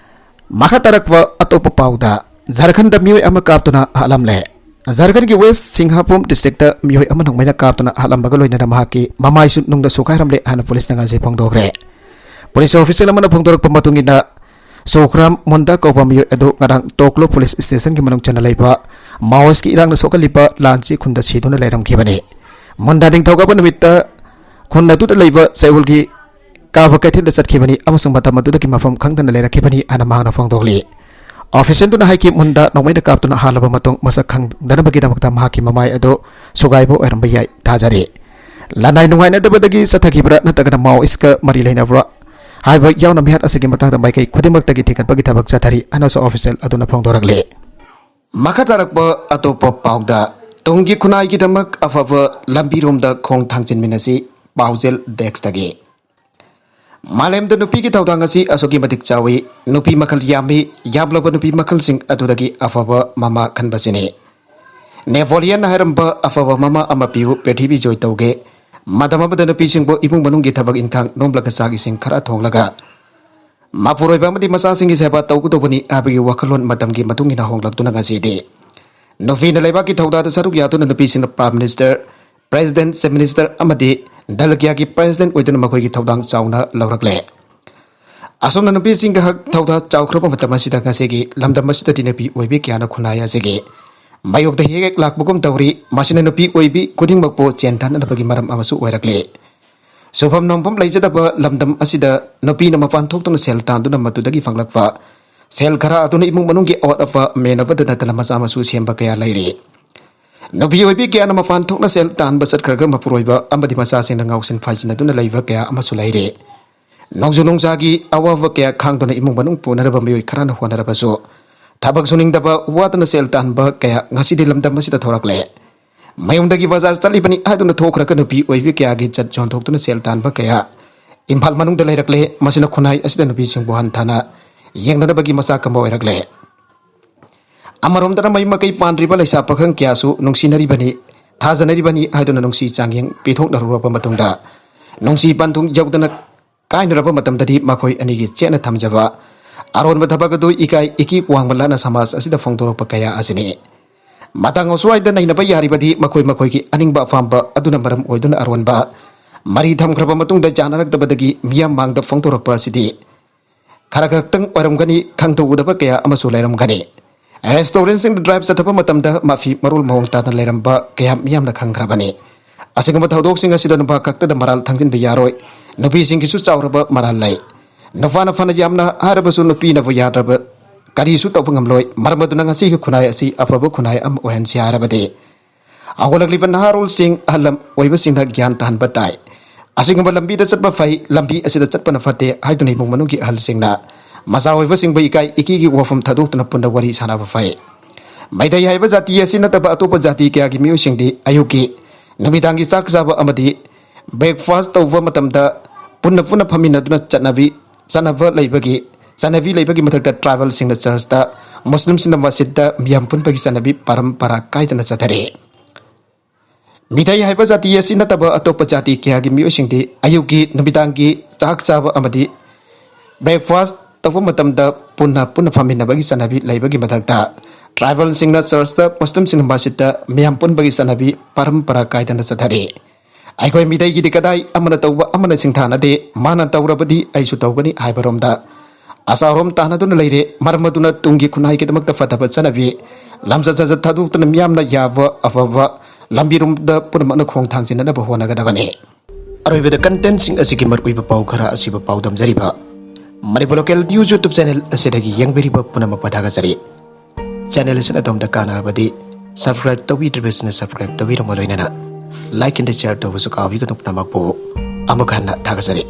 ꯃꯈꯥ ꯇꯥꯔꯛꯄ ꯑꯇꯣꯞꯄ ꯄꯥꯎꯗ, ꯖꯔꯈꯟꯗ ꯃꯤꯑꯣꯏ ꯑꯃ ꯀꯥꯞꯇꯨꯅ ꯍꯥꯠꯂꯝꯂꯦ꯫ ꯖꯔꯈꯟꯒꯤ ꯋꯦꯁ ꯁꯤꯡꯍꯥꯄꯨꯝ ꯗꯤꯁꯇ꯭ꯔꯤꯛꯇ ꯃꯤꯑꯣꯏ ꯑꯃ ꯅꯣꯡꯃꯩꯅ ꯀꯥꯞꯇꯨꯅ ꯍꯥꯠꯂꯝꯕꯒ ꯂꯣꯏꯅꯅ ꯃꯍꯥꯛꯀꯤ ꯃꯃꯥꯏꯁꯨ ꯅꯨꯡꯗ ꯁꯨꯒꯥꯏꯔꯝꯂꯦ ꯍꯥꯏꯅ ꯄꯨꯂꯤꯁꯅ ꯉꯁꯤ ꯐꯣꯡꯗꯣꯛꯈ꯭ꯔꯦ꯫ ꯄꯨꯂꯤꯁ ꯑꯣꯐꯤꯁꯤꯌꯦꯜ ꯑꯃꯅ ꯐꯣꯡꯗꯣꯔꯛꯄ ꯃꯇꯨꯡ ꯏꯟꯅ, ꯁꯣꯈ꯭ꯔꯥꯝ ꯃꯨꯟꯗꯥ ꯀꯧꯕ ꯃꯤꯑꯣꯏ ꯑꯗꯨ ꯉꯔꯥꯡ ꯇꯣꯀ꯭ꯂꯣ ꯄꯨꯂꯤꯁ ꯁ꯭ꯇꯦꯁꯟꯒꯤ ꯃꯅꯨꯡ ꯆꯟꯅ ꯂꯩꯕ ꯃꯥꯑꯣꯏꯁꯀꯤ ꯏꯔꯥꯡꯅ ꯁꯣꯛꯍꯜꯂꯤꯕ ꯂꯥꯟꯆꯤ ꯈꯨꯟꯗ ꯁꯤꯗꯨꯅ ꯂꯩꯔꯝꯈꯤꯕꯅꯤ꯫ ꯃꯨꯟꯗꯥ ꯅꯤꯡꯊꯧꯀꯥꯕ ꯅꯨꯃꯤꯠꯇ ꯈꯨꯟ ꯑꯗꯨꯗ ꯂꯩꯕ ꯆꯌꯣꯜꯒꯤ ꯀꯥꯕ ꯀꯩꯊꯦꯜꯗ ꯆꯠꯈꯤꯕꯅꯤ ꯑꯃꯁꯨꯡ ꯃꯇꯝ ꯑꯗꯨꯗꯒꯤ ꯃꯐꯝ ꯈꯪꯗꯅ ꯂꯩꯔꯛꯈꯤꯕꯅꯤ ꯍꯥꯏꯅ ꯃꯍꯥꯛꯅ ꯐꯣꯡꯗꯣꯛꯂꯤ꯫ ꯑꯣꯐꯤꯁꯤꯌꯦꯜꯗꯨꯅ ꯍꯥꯏꯈꯤ, ꯃꯨꯟꯗꯥ ꯅꯣꯡꯃꯩꯅ ꯀꯥꯞꯇꯨꯅ ꯍꯥꯠꯂꯕ ꯃꯇꯨꯡ ꯃꯁꯛ ꯈꯪꯗꯅꯕꯒꯤꯗꯃꯛꯇ ꯃꯍꯥꯛꯀꯤ ꯃꯃꯥꯏ ꯑꯗꯨ ꯁꯨꯒꯥꯏꯕ ꯑꯣꯏꯔꯝꯕ ꯌꯥꯏ ꯊꯥꯖꯔꯤ꯫ ꯂꯅꯥꯏ ꯅꯨꯡꯉꯥꯏꯅꯗꯕꯗꯒꯤ ꯆꯠꯊꯈꯤꯕ꯭ꯔꯥ ꯅꯠꯇ꯭ꯔꯒꯅ ꯃꯥꯑꯣꯏꯁꯀ ꯃꯔꯤ ꯂꯩꯅꯕ꯭ꯔꯥ ꯍꯥꯏꯕ ꯌꯥꯎꯅ ꯃꯤꯍꯥꯠ ꯑꯁꯤꯒꯤ ꯃꯇꯥꯡꯗ ꯃꯥꯏꯀꯩ ꯈꯨꯗꯤꯡꯃꯛꯇꯒꯤ ꯊꯤꯒꯠꯄꯒꯤ ꯊꯕꯛ ꯆꯠꯊꯔꯤ ꯍꯥꯏꯅꯁꯨ ꯑꯣꯐꯤꯁꯤꯌꯦꯜ ꯑꯗꯨꯅ ꯐꯣꯡꯗꯣꯔꯛꯂꯤ꯫ ꯃꯈꯥ ꯇꯥꯔꯛꯄ ꯑꯇꯣꯞꯄ ꯄꯥꯎꯗ, ꯇꯨꯡꯒꯤ ꯈꯨꯟꯅꯥꯏꯒꯤꯗꯃꯛ ꯑꯐꯕ ꯂꯝꯕꯤꯔꯣꯝꯗ ꯈꯣꯡ ꯊꯥꯡꯖꯤꯟꯃꯤꯟꯅꯁꯤ, ꯄꯥꯎꯖꯦꯜ ꯗꯦꯁ꯭ꯛꯇꯒꯤ꯫ ꯃꯥꯂꯦꯝꯗ ꯅꯨꯄꯤꯒꯤ ꯊꯧꯗꯥꯡ ꯑꯁꯤ ꯑꯁꯨꯛꯀꯤ ꯃꯇꯤꯛ ꯆꯥꯎꯏ꯫ ꯅꯨꯄꯤ ꯃꯈꯜ ꯌꯥꯝꯃꯤ꯫ ꯌꯥꯝꯂꯕ ꯅꯨꯄꯤ ꯃꯈꯜꯁꯤꯡ ꯑꯗꯨꯗꯒꯤ ꯑꯐꯕ ꯃꯃꯥ ꯈꯟꯕꯁꯤꯅꯤ꯫ ꯅꯦꯄꯣꯂꯤꯌꯟ ꯍꯥꯏꯔꯝꯕ ꯑꯐꯕ ꯃꯃꯥ ꯑꯃ ꯄꯤꯌꯨ, ꯄ꯭ꯔꯤꯊꯤꯕꯤ ꯖꯣꯏ ꯇꯧꯒꯦ꯫ ꯃꯇꯝ ꯑꯃꯗ ꯅꯨꯄꯤꯁꯤꯡꯕꯨ ꯏꯃꯨꯡ ꯃꯅꯨꯡꯒꯤ ꯊꯕꯛ ꯏꯟꯈꯥꯡ, ꯅꯣꯝꯂꯒ ꯆꯥꯛ ꯏꯁꯤꯡ ꯈꯔ ꯊꯣꯡꯂꯒ ꯃꯄꯨꯔꯣꯏꯕ ꯑꯃꯗꯤ ꯃꯆꯥꯁꯤꯡꯒꯤ ꯁꯦꯕꯥ ꯇꯧꯒꯗꯧꯕꯅꯤ ꯍꯥꯏꯕꯒꯤ ꯋꯥꯈꯜꯂꯣꯟ ꯃꯇꯝꯒꯤ ꯃꯇꯨꯡ ꯏꯟꯅ ꯍꯣꯡꯂꯛꯇꯨꯅ ꯉꯁꯤꯗꯤ ꯅꯨꯄꯤꯅ ꯂꯩꯕꯥꯛꯀꯤ ꯊꯧꯗꯥꯗ ꯁꯔꯨꯛ ꯌꯥꯗꯨꯅ ꯅꯨꯄꯤꯁꯤꯡꯅ Prime Minister, President, Chief Minister ꯑꯃꯗꯤ ꯗꯜ ꯀꯌꯥꯒꯤ President ꯑꯣꯏꯗꯨꯅ ꯃꯈꯣꯏꯒꯤ ꯊꯧꯗꯥꯡ ꯆꯥꯎꯅ ꯂꯧꯔꯛꯂꯦ꯫ ꯑꯁꯨꯝꯅ ꯅꯨꯄꯤꯁꯤꯡꯒꯤ ꯍꯛ ꯊꯧꯗꯥ ꯆꯥꯎꯈ꯭ꯔꯕ ꯃꯇꯝ ꯑꯁꯤꯗ ꯉꯁꯤꯒꯤ ꯂꯝꯗꯝ ꯑꯁꯤꯗꯗꯤ ꯅꯨꯄꯤ ꯑꯣꯏꯕꯤ ꯀꯌꯥꯅ ꯈꯨꯟꯅꯥꯏ ꯑꯁꯤꯒꯤ ꯃꯥꯌꯣꯛꯇ ꯍꯦꯛ ꯍꯦꯛ ꯂꯥꯛꯄꯒꯨꯝ ꯇꯧꯔꯤ꯫ ꯃꯁꯤꯅ ꯅꯨꯄꯤ ꯑꯣꯏꯕꯤ ꯈꯨꯗꯤꯡꯃꯛꯄꯨ ꯆꯦꯟ ꯊꯥꯅꯅꯕꯒꯤ ꯃꯔꯝ ꯑꯃꯁꯨ ꯑꯣꯏꯔꯛꯂꯤ꯫ ꯁꯨꯐꯝ ꯅꯣꯝꯐꯝ ꯂꯩꯖꯗꯕ ꯂꯝꯗꯝ ꯑꯁꯤꯗ ꯅꯨꯄꯤꯅ ꯃꯄꯥꯟ ꯊꯣꯛꯇꯨꯅ ꯁꯦꯜ ꯇꯥꯟꯗꯨꯅ ꯃꯗꯨꯗꯒꯤ ꯐꯪꯂꯛꯄ ꯁꯦꯜ ꯈꯔ ꯑꯗꯨꯅ ꯏꯃꯨꯡ ꯃꯅꯨꯡꯒꯤ ꯑꯋꯥꯠ ꯑꯄꯥ ꯃꯦꯟꯅꯕꯗ ꯅꯠꯇꯅ ꯃꯆꯥ ꯃꯁꯨ ꯁꯦꯝꯕ ꯀꯌꯥ ꯂꯩꯔꯤ꯫ ꯅꯨꯄꯤ ꯑꯣꯏꯕꯤ ꯀꯌꯥꯅ ꯃꯄꯥꯟ ꯊꯣꯛꯅ ꯁꯦꯜ ꯇꯥꯟꯕ ꯆꯠꯈ꯭ꯔꯒ ꯃꯄꯨꯔꯣꯏꯕ ꯑꯃꯗꯤ ꯃꯆꯥꯁꯤꯡꯅ ꯉꯥꯎꯁꯤꯟ ꯐꯥꯏꯖꯤꯟꯅꯗꯨꯅ ꯂꯩꯕ ꯀꯌꯥ ꯑꯃꯁꯨ ꯂꯩꯔꯤ꯫ ꯅꯣꯡꯖꯨ ꯅꯨꯡꯁꯥꯒꯤ ꯑꯋꯥꯕ ꯀꯌꯥ ꯈꯥꯡꯗꯨꯅ ꯏꯃꯨꯡ ꯃꯅꯨꯡ ꯄꯨꯅꯅꯕ ꯃꯤꯑꯣꯏ ꯈꯔꯅ ꯍꯣꯠꯅꯔꯕꯁꯨ ꯊꯕꯛ ꯁꯨꯅꯤꯡꯗꯕ, ꯋꯥꯗꯅ ꯁꯦꯜ ꯇꯥꯟꯕ ꯀꯌꯥ ꯉꯁꯤꯗꯤ ꯂꯝꯗꯝ ꯑꯁꯤꯗ ꯊꯣꯔꯛꯂꯦ꯫ ꯃꯌꯨꯝꯗꯒꯤ ꯕꯖꯥꯔ ꯆꯠꯂꯤꯕꯅꯤ ꯍꯥꯏꯗꯨꯅ ꯊꯣꯛꯈ꯭ꯔꯒ ꯅꯨꯄꯤ ꯑꯣꯏꯕꯤ ꯀꯌꯥꯒꯤ ꯖꯠ ꯌꯣꯟꯊꯣꯛꯇꯨꯅ ꯁꯦꯜ ꯇꯥꯟꯕ ꯀꯌꯥ ꯏꯝꯐꯥꯜ ꯃꯅꯨꯡꯗ ꯂꯩꯔꯛꯂꯦ꯫ ꯃꯁꯤꯅ ꯈꯨꯟꯅꯥꯏ ꯑꯁꯤꯗ ꯅꯨꯄꯤꯁꯤꯡꯕꯨ ꯍꯟꯊꯅ ꯌꯦꯡꯅꯅꯕꯒꯤ ꯃꯆꯥꯛ ꯑꯃ ꯑꯣꯏꯔꯛꯂꯦ꯫ ꯑꯃꯔꯣꯝꯗꯅ ꯃꯌꯨꯝ ꯃꯀꯩ ꯄꯥꯟꯗ꯭ꯔꯤꯕ ꯂꯩꯁꯥ ꯄꯥꯈꯪ ꯀꯌꯥꯁꯨ ꯅꯨꯡꯁꯤꯅꯔꯤꯕꯅꯤ, ꯊꯥꯖꯅꯔꯤꯕꯅꯤ ꯍꯥꯏꯗꯨꯅ ꯅꯨꯡꯁꯤ ꯆꯥꯡꯌꯦꯡ ꯄꯤꯊꯣꯛꯅꯔꯨꯔꯕ ꯃꯇꯨꯡꯗ ꯅꯨꯡꯁꯤ ꯄꯟꯊꯨꯡ ꯌꯧꯗꯅ ꯀꯥꯏꯅꯔꯕ ꯃꯇꯝꯗꯗꯤ ꯃꯈꯣꯏ ꯑꯅꯤꯒꯤ ꯆꯦꯠꯅ ꯊꯝꯖꯕ ꯑꯔꯣꯟꯕ ꯊꯕꯛ ꯑꯗꯨ ꯏꯀꯥꯏ ꯏꯀꯤ ꯋꯥꯡꯃꯜꯂꯅ ꯁꯃꯥꯖ ꯑꯁꯤꯗ ꯐꯣꯡꯗꯣꯔꯛꯄ ꯀꯌꯥ ꯑꯁꯤꯅꯤ꯫ ꯃꯇꯥꯡ ꯑꯁ꯭ꯋꯥꯏꯗ ꯅꯩꯅꯕ ꯌꯥꯔꯤꯕꯗꯤ ꯃꯈꯣꯏ ꯃꯈꯣꯏꯒꯤ ꯑꯅꯤꯡꯕ ꯑꯄꯥꯝꯕ ꯑꯗꯨꯅ ꯃꯔꯝ ꯑꯣꯏꯗꯨꯅ ꯑꯔꯣꯟꯕ ꯃꯔꯤ ꯊꯝꯈ꯭ꯔꯕ ꯃꯇꯨꯡꯗ ꯌꯥꯅꯔꯛꯇꯕꯗꯒꯤ ꯃꯤꯌꯥꯝ ꯃꯥꯡꯗ ꯐꯣꯡꯗꯣꯔꯛꯄ ꯑꯁꯤꯗꯤ ꯈꯔ ꯈꯛꯇꯪ ꯑꯣꯏꯔꯝꯒꯅꯤ, ꯈꯪꯗꯣꯛꯎꯗꯕ ꯀꯌꯥ ꯑꯃꯁꯨ ꯂꯩꯔꯝꯒꯅꯤ꯫ ꯔꯦꯁꯇꯨꯔꯦꯟꯁꯤꯡꯗ ꯗ꯭ꯔꯥꯏꯚ ꯆꯠꯊꯕ ꯃꯇꯝꯗ ꯃꯐꯤ ꯃꯔꯣꯜ ꯃꯑꯣꯡ ꯇꯥꯅ ꯂꯩꯔꯝꯕ ꯀꯌꯥ ꯃꯤꯌꯥꯝꯅ ꯈꯪꯈ꯭ꯔꯕꯅꯤ꯫ ꯑꯁꯤꯒꯨꯝꯕ ꯊꯧꯗꯣꯛꯁꯤꯡ ꯑꯁꯤꯗ ꯅꯨꯄꯥ ꯈꯛꯇꯗ ꯃꯔꯥꯜ ꯊꯥꯡꯖꯤꯟꯕ ꯌꯥꯔꯣꯏ꯫ ꯅꯨꯄꯤꯁꯤꯡꯒꯤꯁꯨ ꯆꯥꯎꯔꯕ ꯃꯔꯥꯜ ꯂꯩ꯫ ꯅꯨꯄꯥꯅ ꯐꯅ ꯌꯥꯝꯅ ꯍꯥꯏꯔꯕꯁꯨ ꯅꯨꯄꯤꯅꯕꯨ ꯌꯥꯗ꯭ꯔꯕ ꯀꯔꯤꯁꯨ ꯇꯧꯕ ꯉꯝꯂꯣꯏ꯫ ꯃꯔꯝ ꯑꯗꯨꯅ ꯉꯁꯤꯒꯤ ꯈꯨꯟꯅꯥꯏ ꯑꯁꯤ ꯑꯐꯕ ꯈꯨꯟꯅꯥꯏ ꯑꯃ ꯑꯣꯏꯍꯟꯁꯤ ꯍꯥꯏꯔꯕꯗꯤ ꯍꯧꯒꯠꯂꯛꯂꯤꯕ ꯅꯍꯥꯔꯣꯜꯁꯤꯡ, ꯑꯍꯜ ꯂꯝ ꯑꯣꯏꯕꯁꯤꯡꯅ ꯒ꯭ꯌꯥꯟ ꯇꯥꯍꯟꯕ ꯇꯥꯏ꯫ ꯑꯁꯤꯒꯨꯝꯕ ꯂꯝꯕꯤꯗ ꯆꯠꯄ ꯐꯩ, ꯂꯝꯕꯤ ꯑꯁꯤꯗ ꯆꯠꯄꯅ ꯐꯠꯇꯦ ꯍꯥꯏꯗꯨꯅ ꯏꯃꯨꯡ ꯃꯅꯨꯡꯒꯤ ꯑꯍꯜꯁꯤꯡꯅ ꯃꯆꯥ ꯑꯣꯏꯕꯁꯤꯡꯕꯨ ꯏꯀꯥꯏ ꯏꯀꯤꯒꯤ ꯋꯥꯐꯝ ꯊꯥꯗꯣꯛꯇꯨꯅ ꯄꯨꯟꯅ ꯋꯥꯔꯤ ꯁꯥꯟꯅꯕ ꯐꯩ꯫ ꯃꯩꯇꯩ ꯍꯥꯏꯕ ꯖꯥꯇꯤ ꯑꯁꯤ ꯅꯠꯇꯕ ꯑꯇꯣꯞꯄ ꯖꯥꯇꯤ ꯀꯌꯥꯒꯤ ꯃꯤꯑꯣꯏꯁꯤꯡꯗꯤ ꯑꯌꯨꯛꯀꯤ, ꯅꯨꯃꯤꯗꯥꯡꯒꯤ ꯆꯥꯛ ꯆꯥꯕ ꯑꯃꯗꯤ breakfast ꯇꯧꯕ ꯃꯇꯝꯗ ꯄꯨꯟꯅ ꯄꯨꯟꯅ ꯐꯝꯃꯤꯟꯅꯗꯨꯅ ꯆꯠꯅꯕꯤ ꯆꯠꯅꯕ ꯂꯩꯕꯒꯤ ꯆꯠꯅꯕꯤ ꯂꯩꯕꯒꯤ ꯃꯊꯛꯇ ꯇ꯭ꯔꯥꯏꯕꯦꯜꯁꯤꯡꯅ ꯆꯔꯆꯇ, ꯃꯨꯁꯂꯤꯝꯁꯤꯡꯅ ꯃꯁꯖꯤꯗꯇ ꯃꯤꯌꯥꯝ ꯄꯨꯟꯕꯒꯤ ꯆꯠꯅꯕꯤ ꯄꯔꯝꯄꯔꯥ ꯀꯥꯏꯗꯅ ꯆꯠꯊꯔꯤ꯫ ꯃꯤꯇꯩ ꯍꯥꯏꯕ ꯖꯥꯇꯤ ꯑꯁꯤ ꯅꯠꯇꯕ ꯑꯇꯣꯞꯄ ꯖꯥꯇꯤ ꯀꯌꯥꯒꯤ ꯃꯤꯑꯣꯏꯁꯤꯡꯗꯤ ꯑꯌꯨꯛꯀꯤ, ꯅꯨꯃꯤꯗꯥꯡꯒꯤ ꯆꯥꯛ ꯆꯥꯕ ꯑꯃꯗꯤ ꯕ꯭ꯔꯦꯛꯐꯥꯁ ꯇꯧꯕ ꯃꯇꯝꯗ ꯄꯨꯟꯅ ꯄꯨꯟꯅ ꯐꯝꯃꯤꯟꯅꯕꯒꯤ ꯆꯠꯅꯕꯤ ꯂꯩꯕꯒꯤ ꯃꯊꯛꯇ ꯇ꯭ꯔꯥꯏꯕꯦꯜꯁꯤꯡꯅ ꯆꯔꯆꯇ, ꯃꯨꯁꯂꯤꯝꯁꯤꯡꯅ ꯃꯁꯖꯤꯠꯇ ꯃꯤꯌꯥꯝ ꯄꯨꯟꯕꯒꯤ ꯆꯠꯅꯕꯤ ꯄꯔꯝꯄꯔꯥ ꯀꯥꯏꯗꯅ ꯆꯠꯊꯔꯤ꯫ ꯑꯩꯈꯣꯏ ꯃꯤꯇꯩꯒꯤꯗꯤ ꯀꯗꯥꯏ ꯑꯃꯅ ꯇꯧꯕ ꯑꯃꯅ ꯁꯤꯡꯊꯥꯅꯗꯦ, ꯃꯥꯅ ꯇꯧꯔꯕꯗꯤ ꯑꯩꯁꯨ ꯇꯧꯒꯅꯤ ꯍꯥꯏꯕꯔꯣꯝꯗ ꯑꯆꯥꯎꯔꯣꯝ ꯇꯥꯟꯅꯗꯨꯅ ꯂꯩꯔꯦ꯫ ꯃꯔꯝ ꯑꯗꯨꯅ ꯇꯨꯡꯒꯤ ꯈꯨꯟꯅꯥꯏꯒꯤꯗꯃꯛꯇ ꯐꯠꯇꯕ ꯆꯠꯅꯕꯤ, ꯂꯝꯆꯠ ꯁꯥꯖꯠ ꯊꯥꯗꯣꯛꯇꯨꯅ ꯃꯤꯌꯥꯝꯅ ꯌꯥꯕ ꯑꯐꯕ ꯂꯝꯕꯤꯔꯣꯝꯗ ꯄꯨꯝꯅꯃꯛꯅ ꯈꯣꯡ ꯊꯥꯡꯖꯤꯟꯅꯅꯕ ꯍꯣꯠꯅꯒꯗꯕꯅꯤ꯫ ꯑꯔꯣꯏꯕꯗ ꯀꯟꯇꯦꯟꯁꯤꯡ ꯑꯁꯤꯒꯤ ꯃꯔꯨꯑꯣꯏꯕ ꯄꯥꯎ ꯈꯔ ꯑꯁꯤꯕꯨ ꯄꯥꯎꯗꯝꯖꯔꯤꯕ Manipur local news YouTube channel ꯑꯁꯤꯗꯒꯤ ꯌꯦꯡꯕꯤꯔꯤꯕ ꯄꯨꯝꯅꯃꯛꯄꯨ ꯊꯥꯒꯠꯆꯔꯤ꯫ ꯆꯦꯅꯦꯜ ꯑꯁꯤꯅ ꯑꯗꯣꯝꯗ ꯀꯥꯟꯅꯔꯕꯗꯤ ꯁꯕꯁꯀ꯭ꯔꯥꯏꯕ ꯇꯧꯕꯤꯗ꯭ꯔꯤꯕꯁꯤꯅ ꯁꯕꯁꯀ꯭ꯔꯥꯏꯕ ꯇꯧꯕꯤꯔꯝꯃ ꯂꯣꯏꯅꯅ ꯂꯥꯏꯛ ꯑꯦꯟ ꯁꯤꯌꯥꯔ ꯇꯧꯕꯁꯨ ꯀꯥꯎꯕꯤꯒꯅꯨ꯫ ꯄꯨꯝꯅꯃꯛꯄꯨ ꯑꯃꯨꯛ ꯍꯟꯅ ꯊꯥꯒꯠꯆꯔꯤ꯫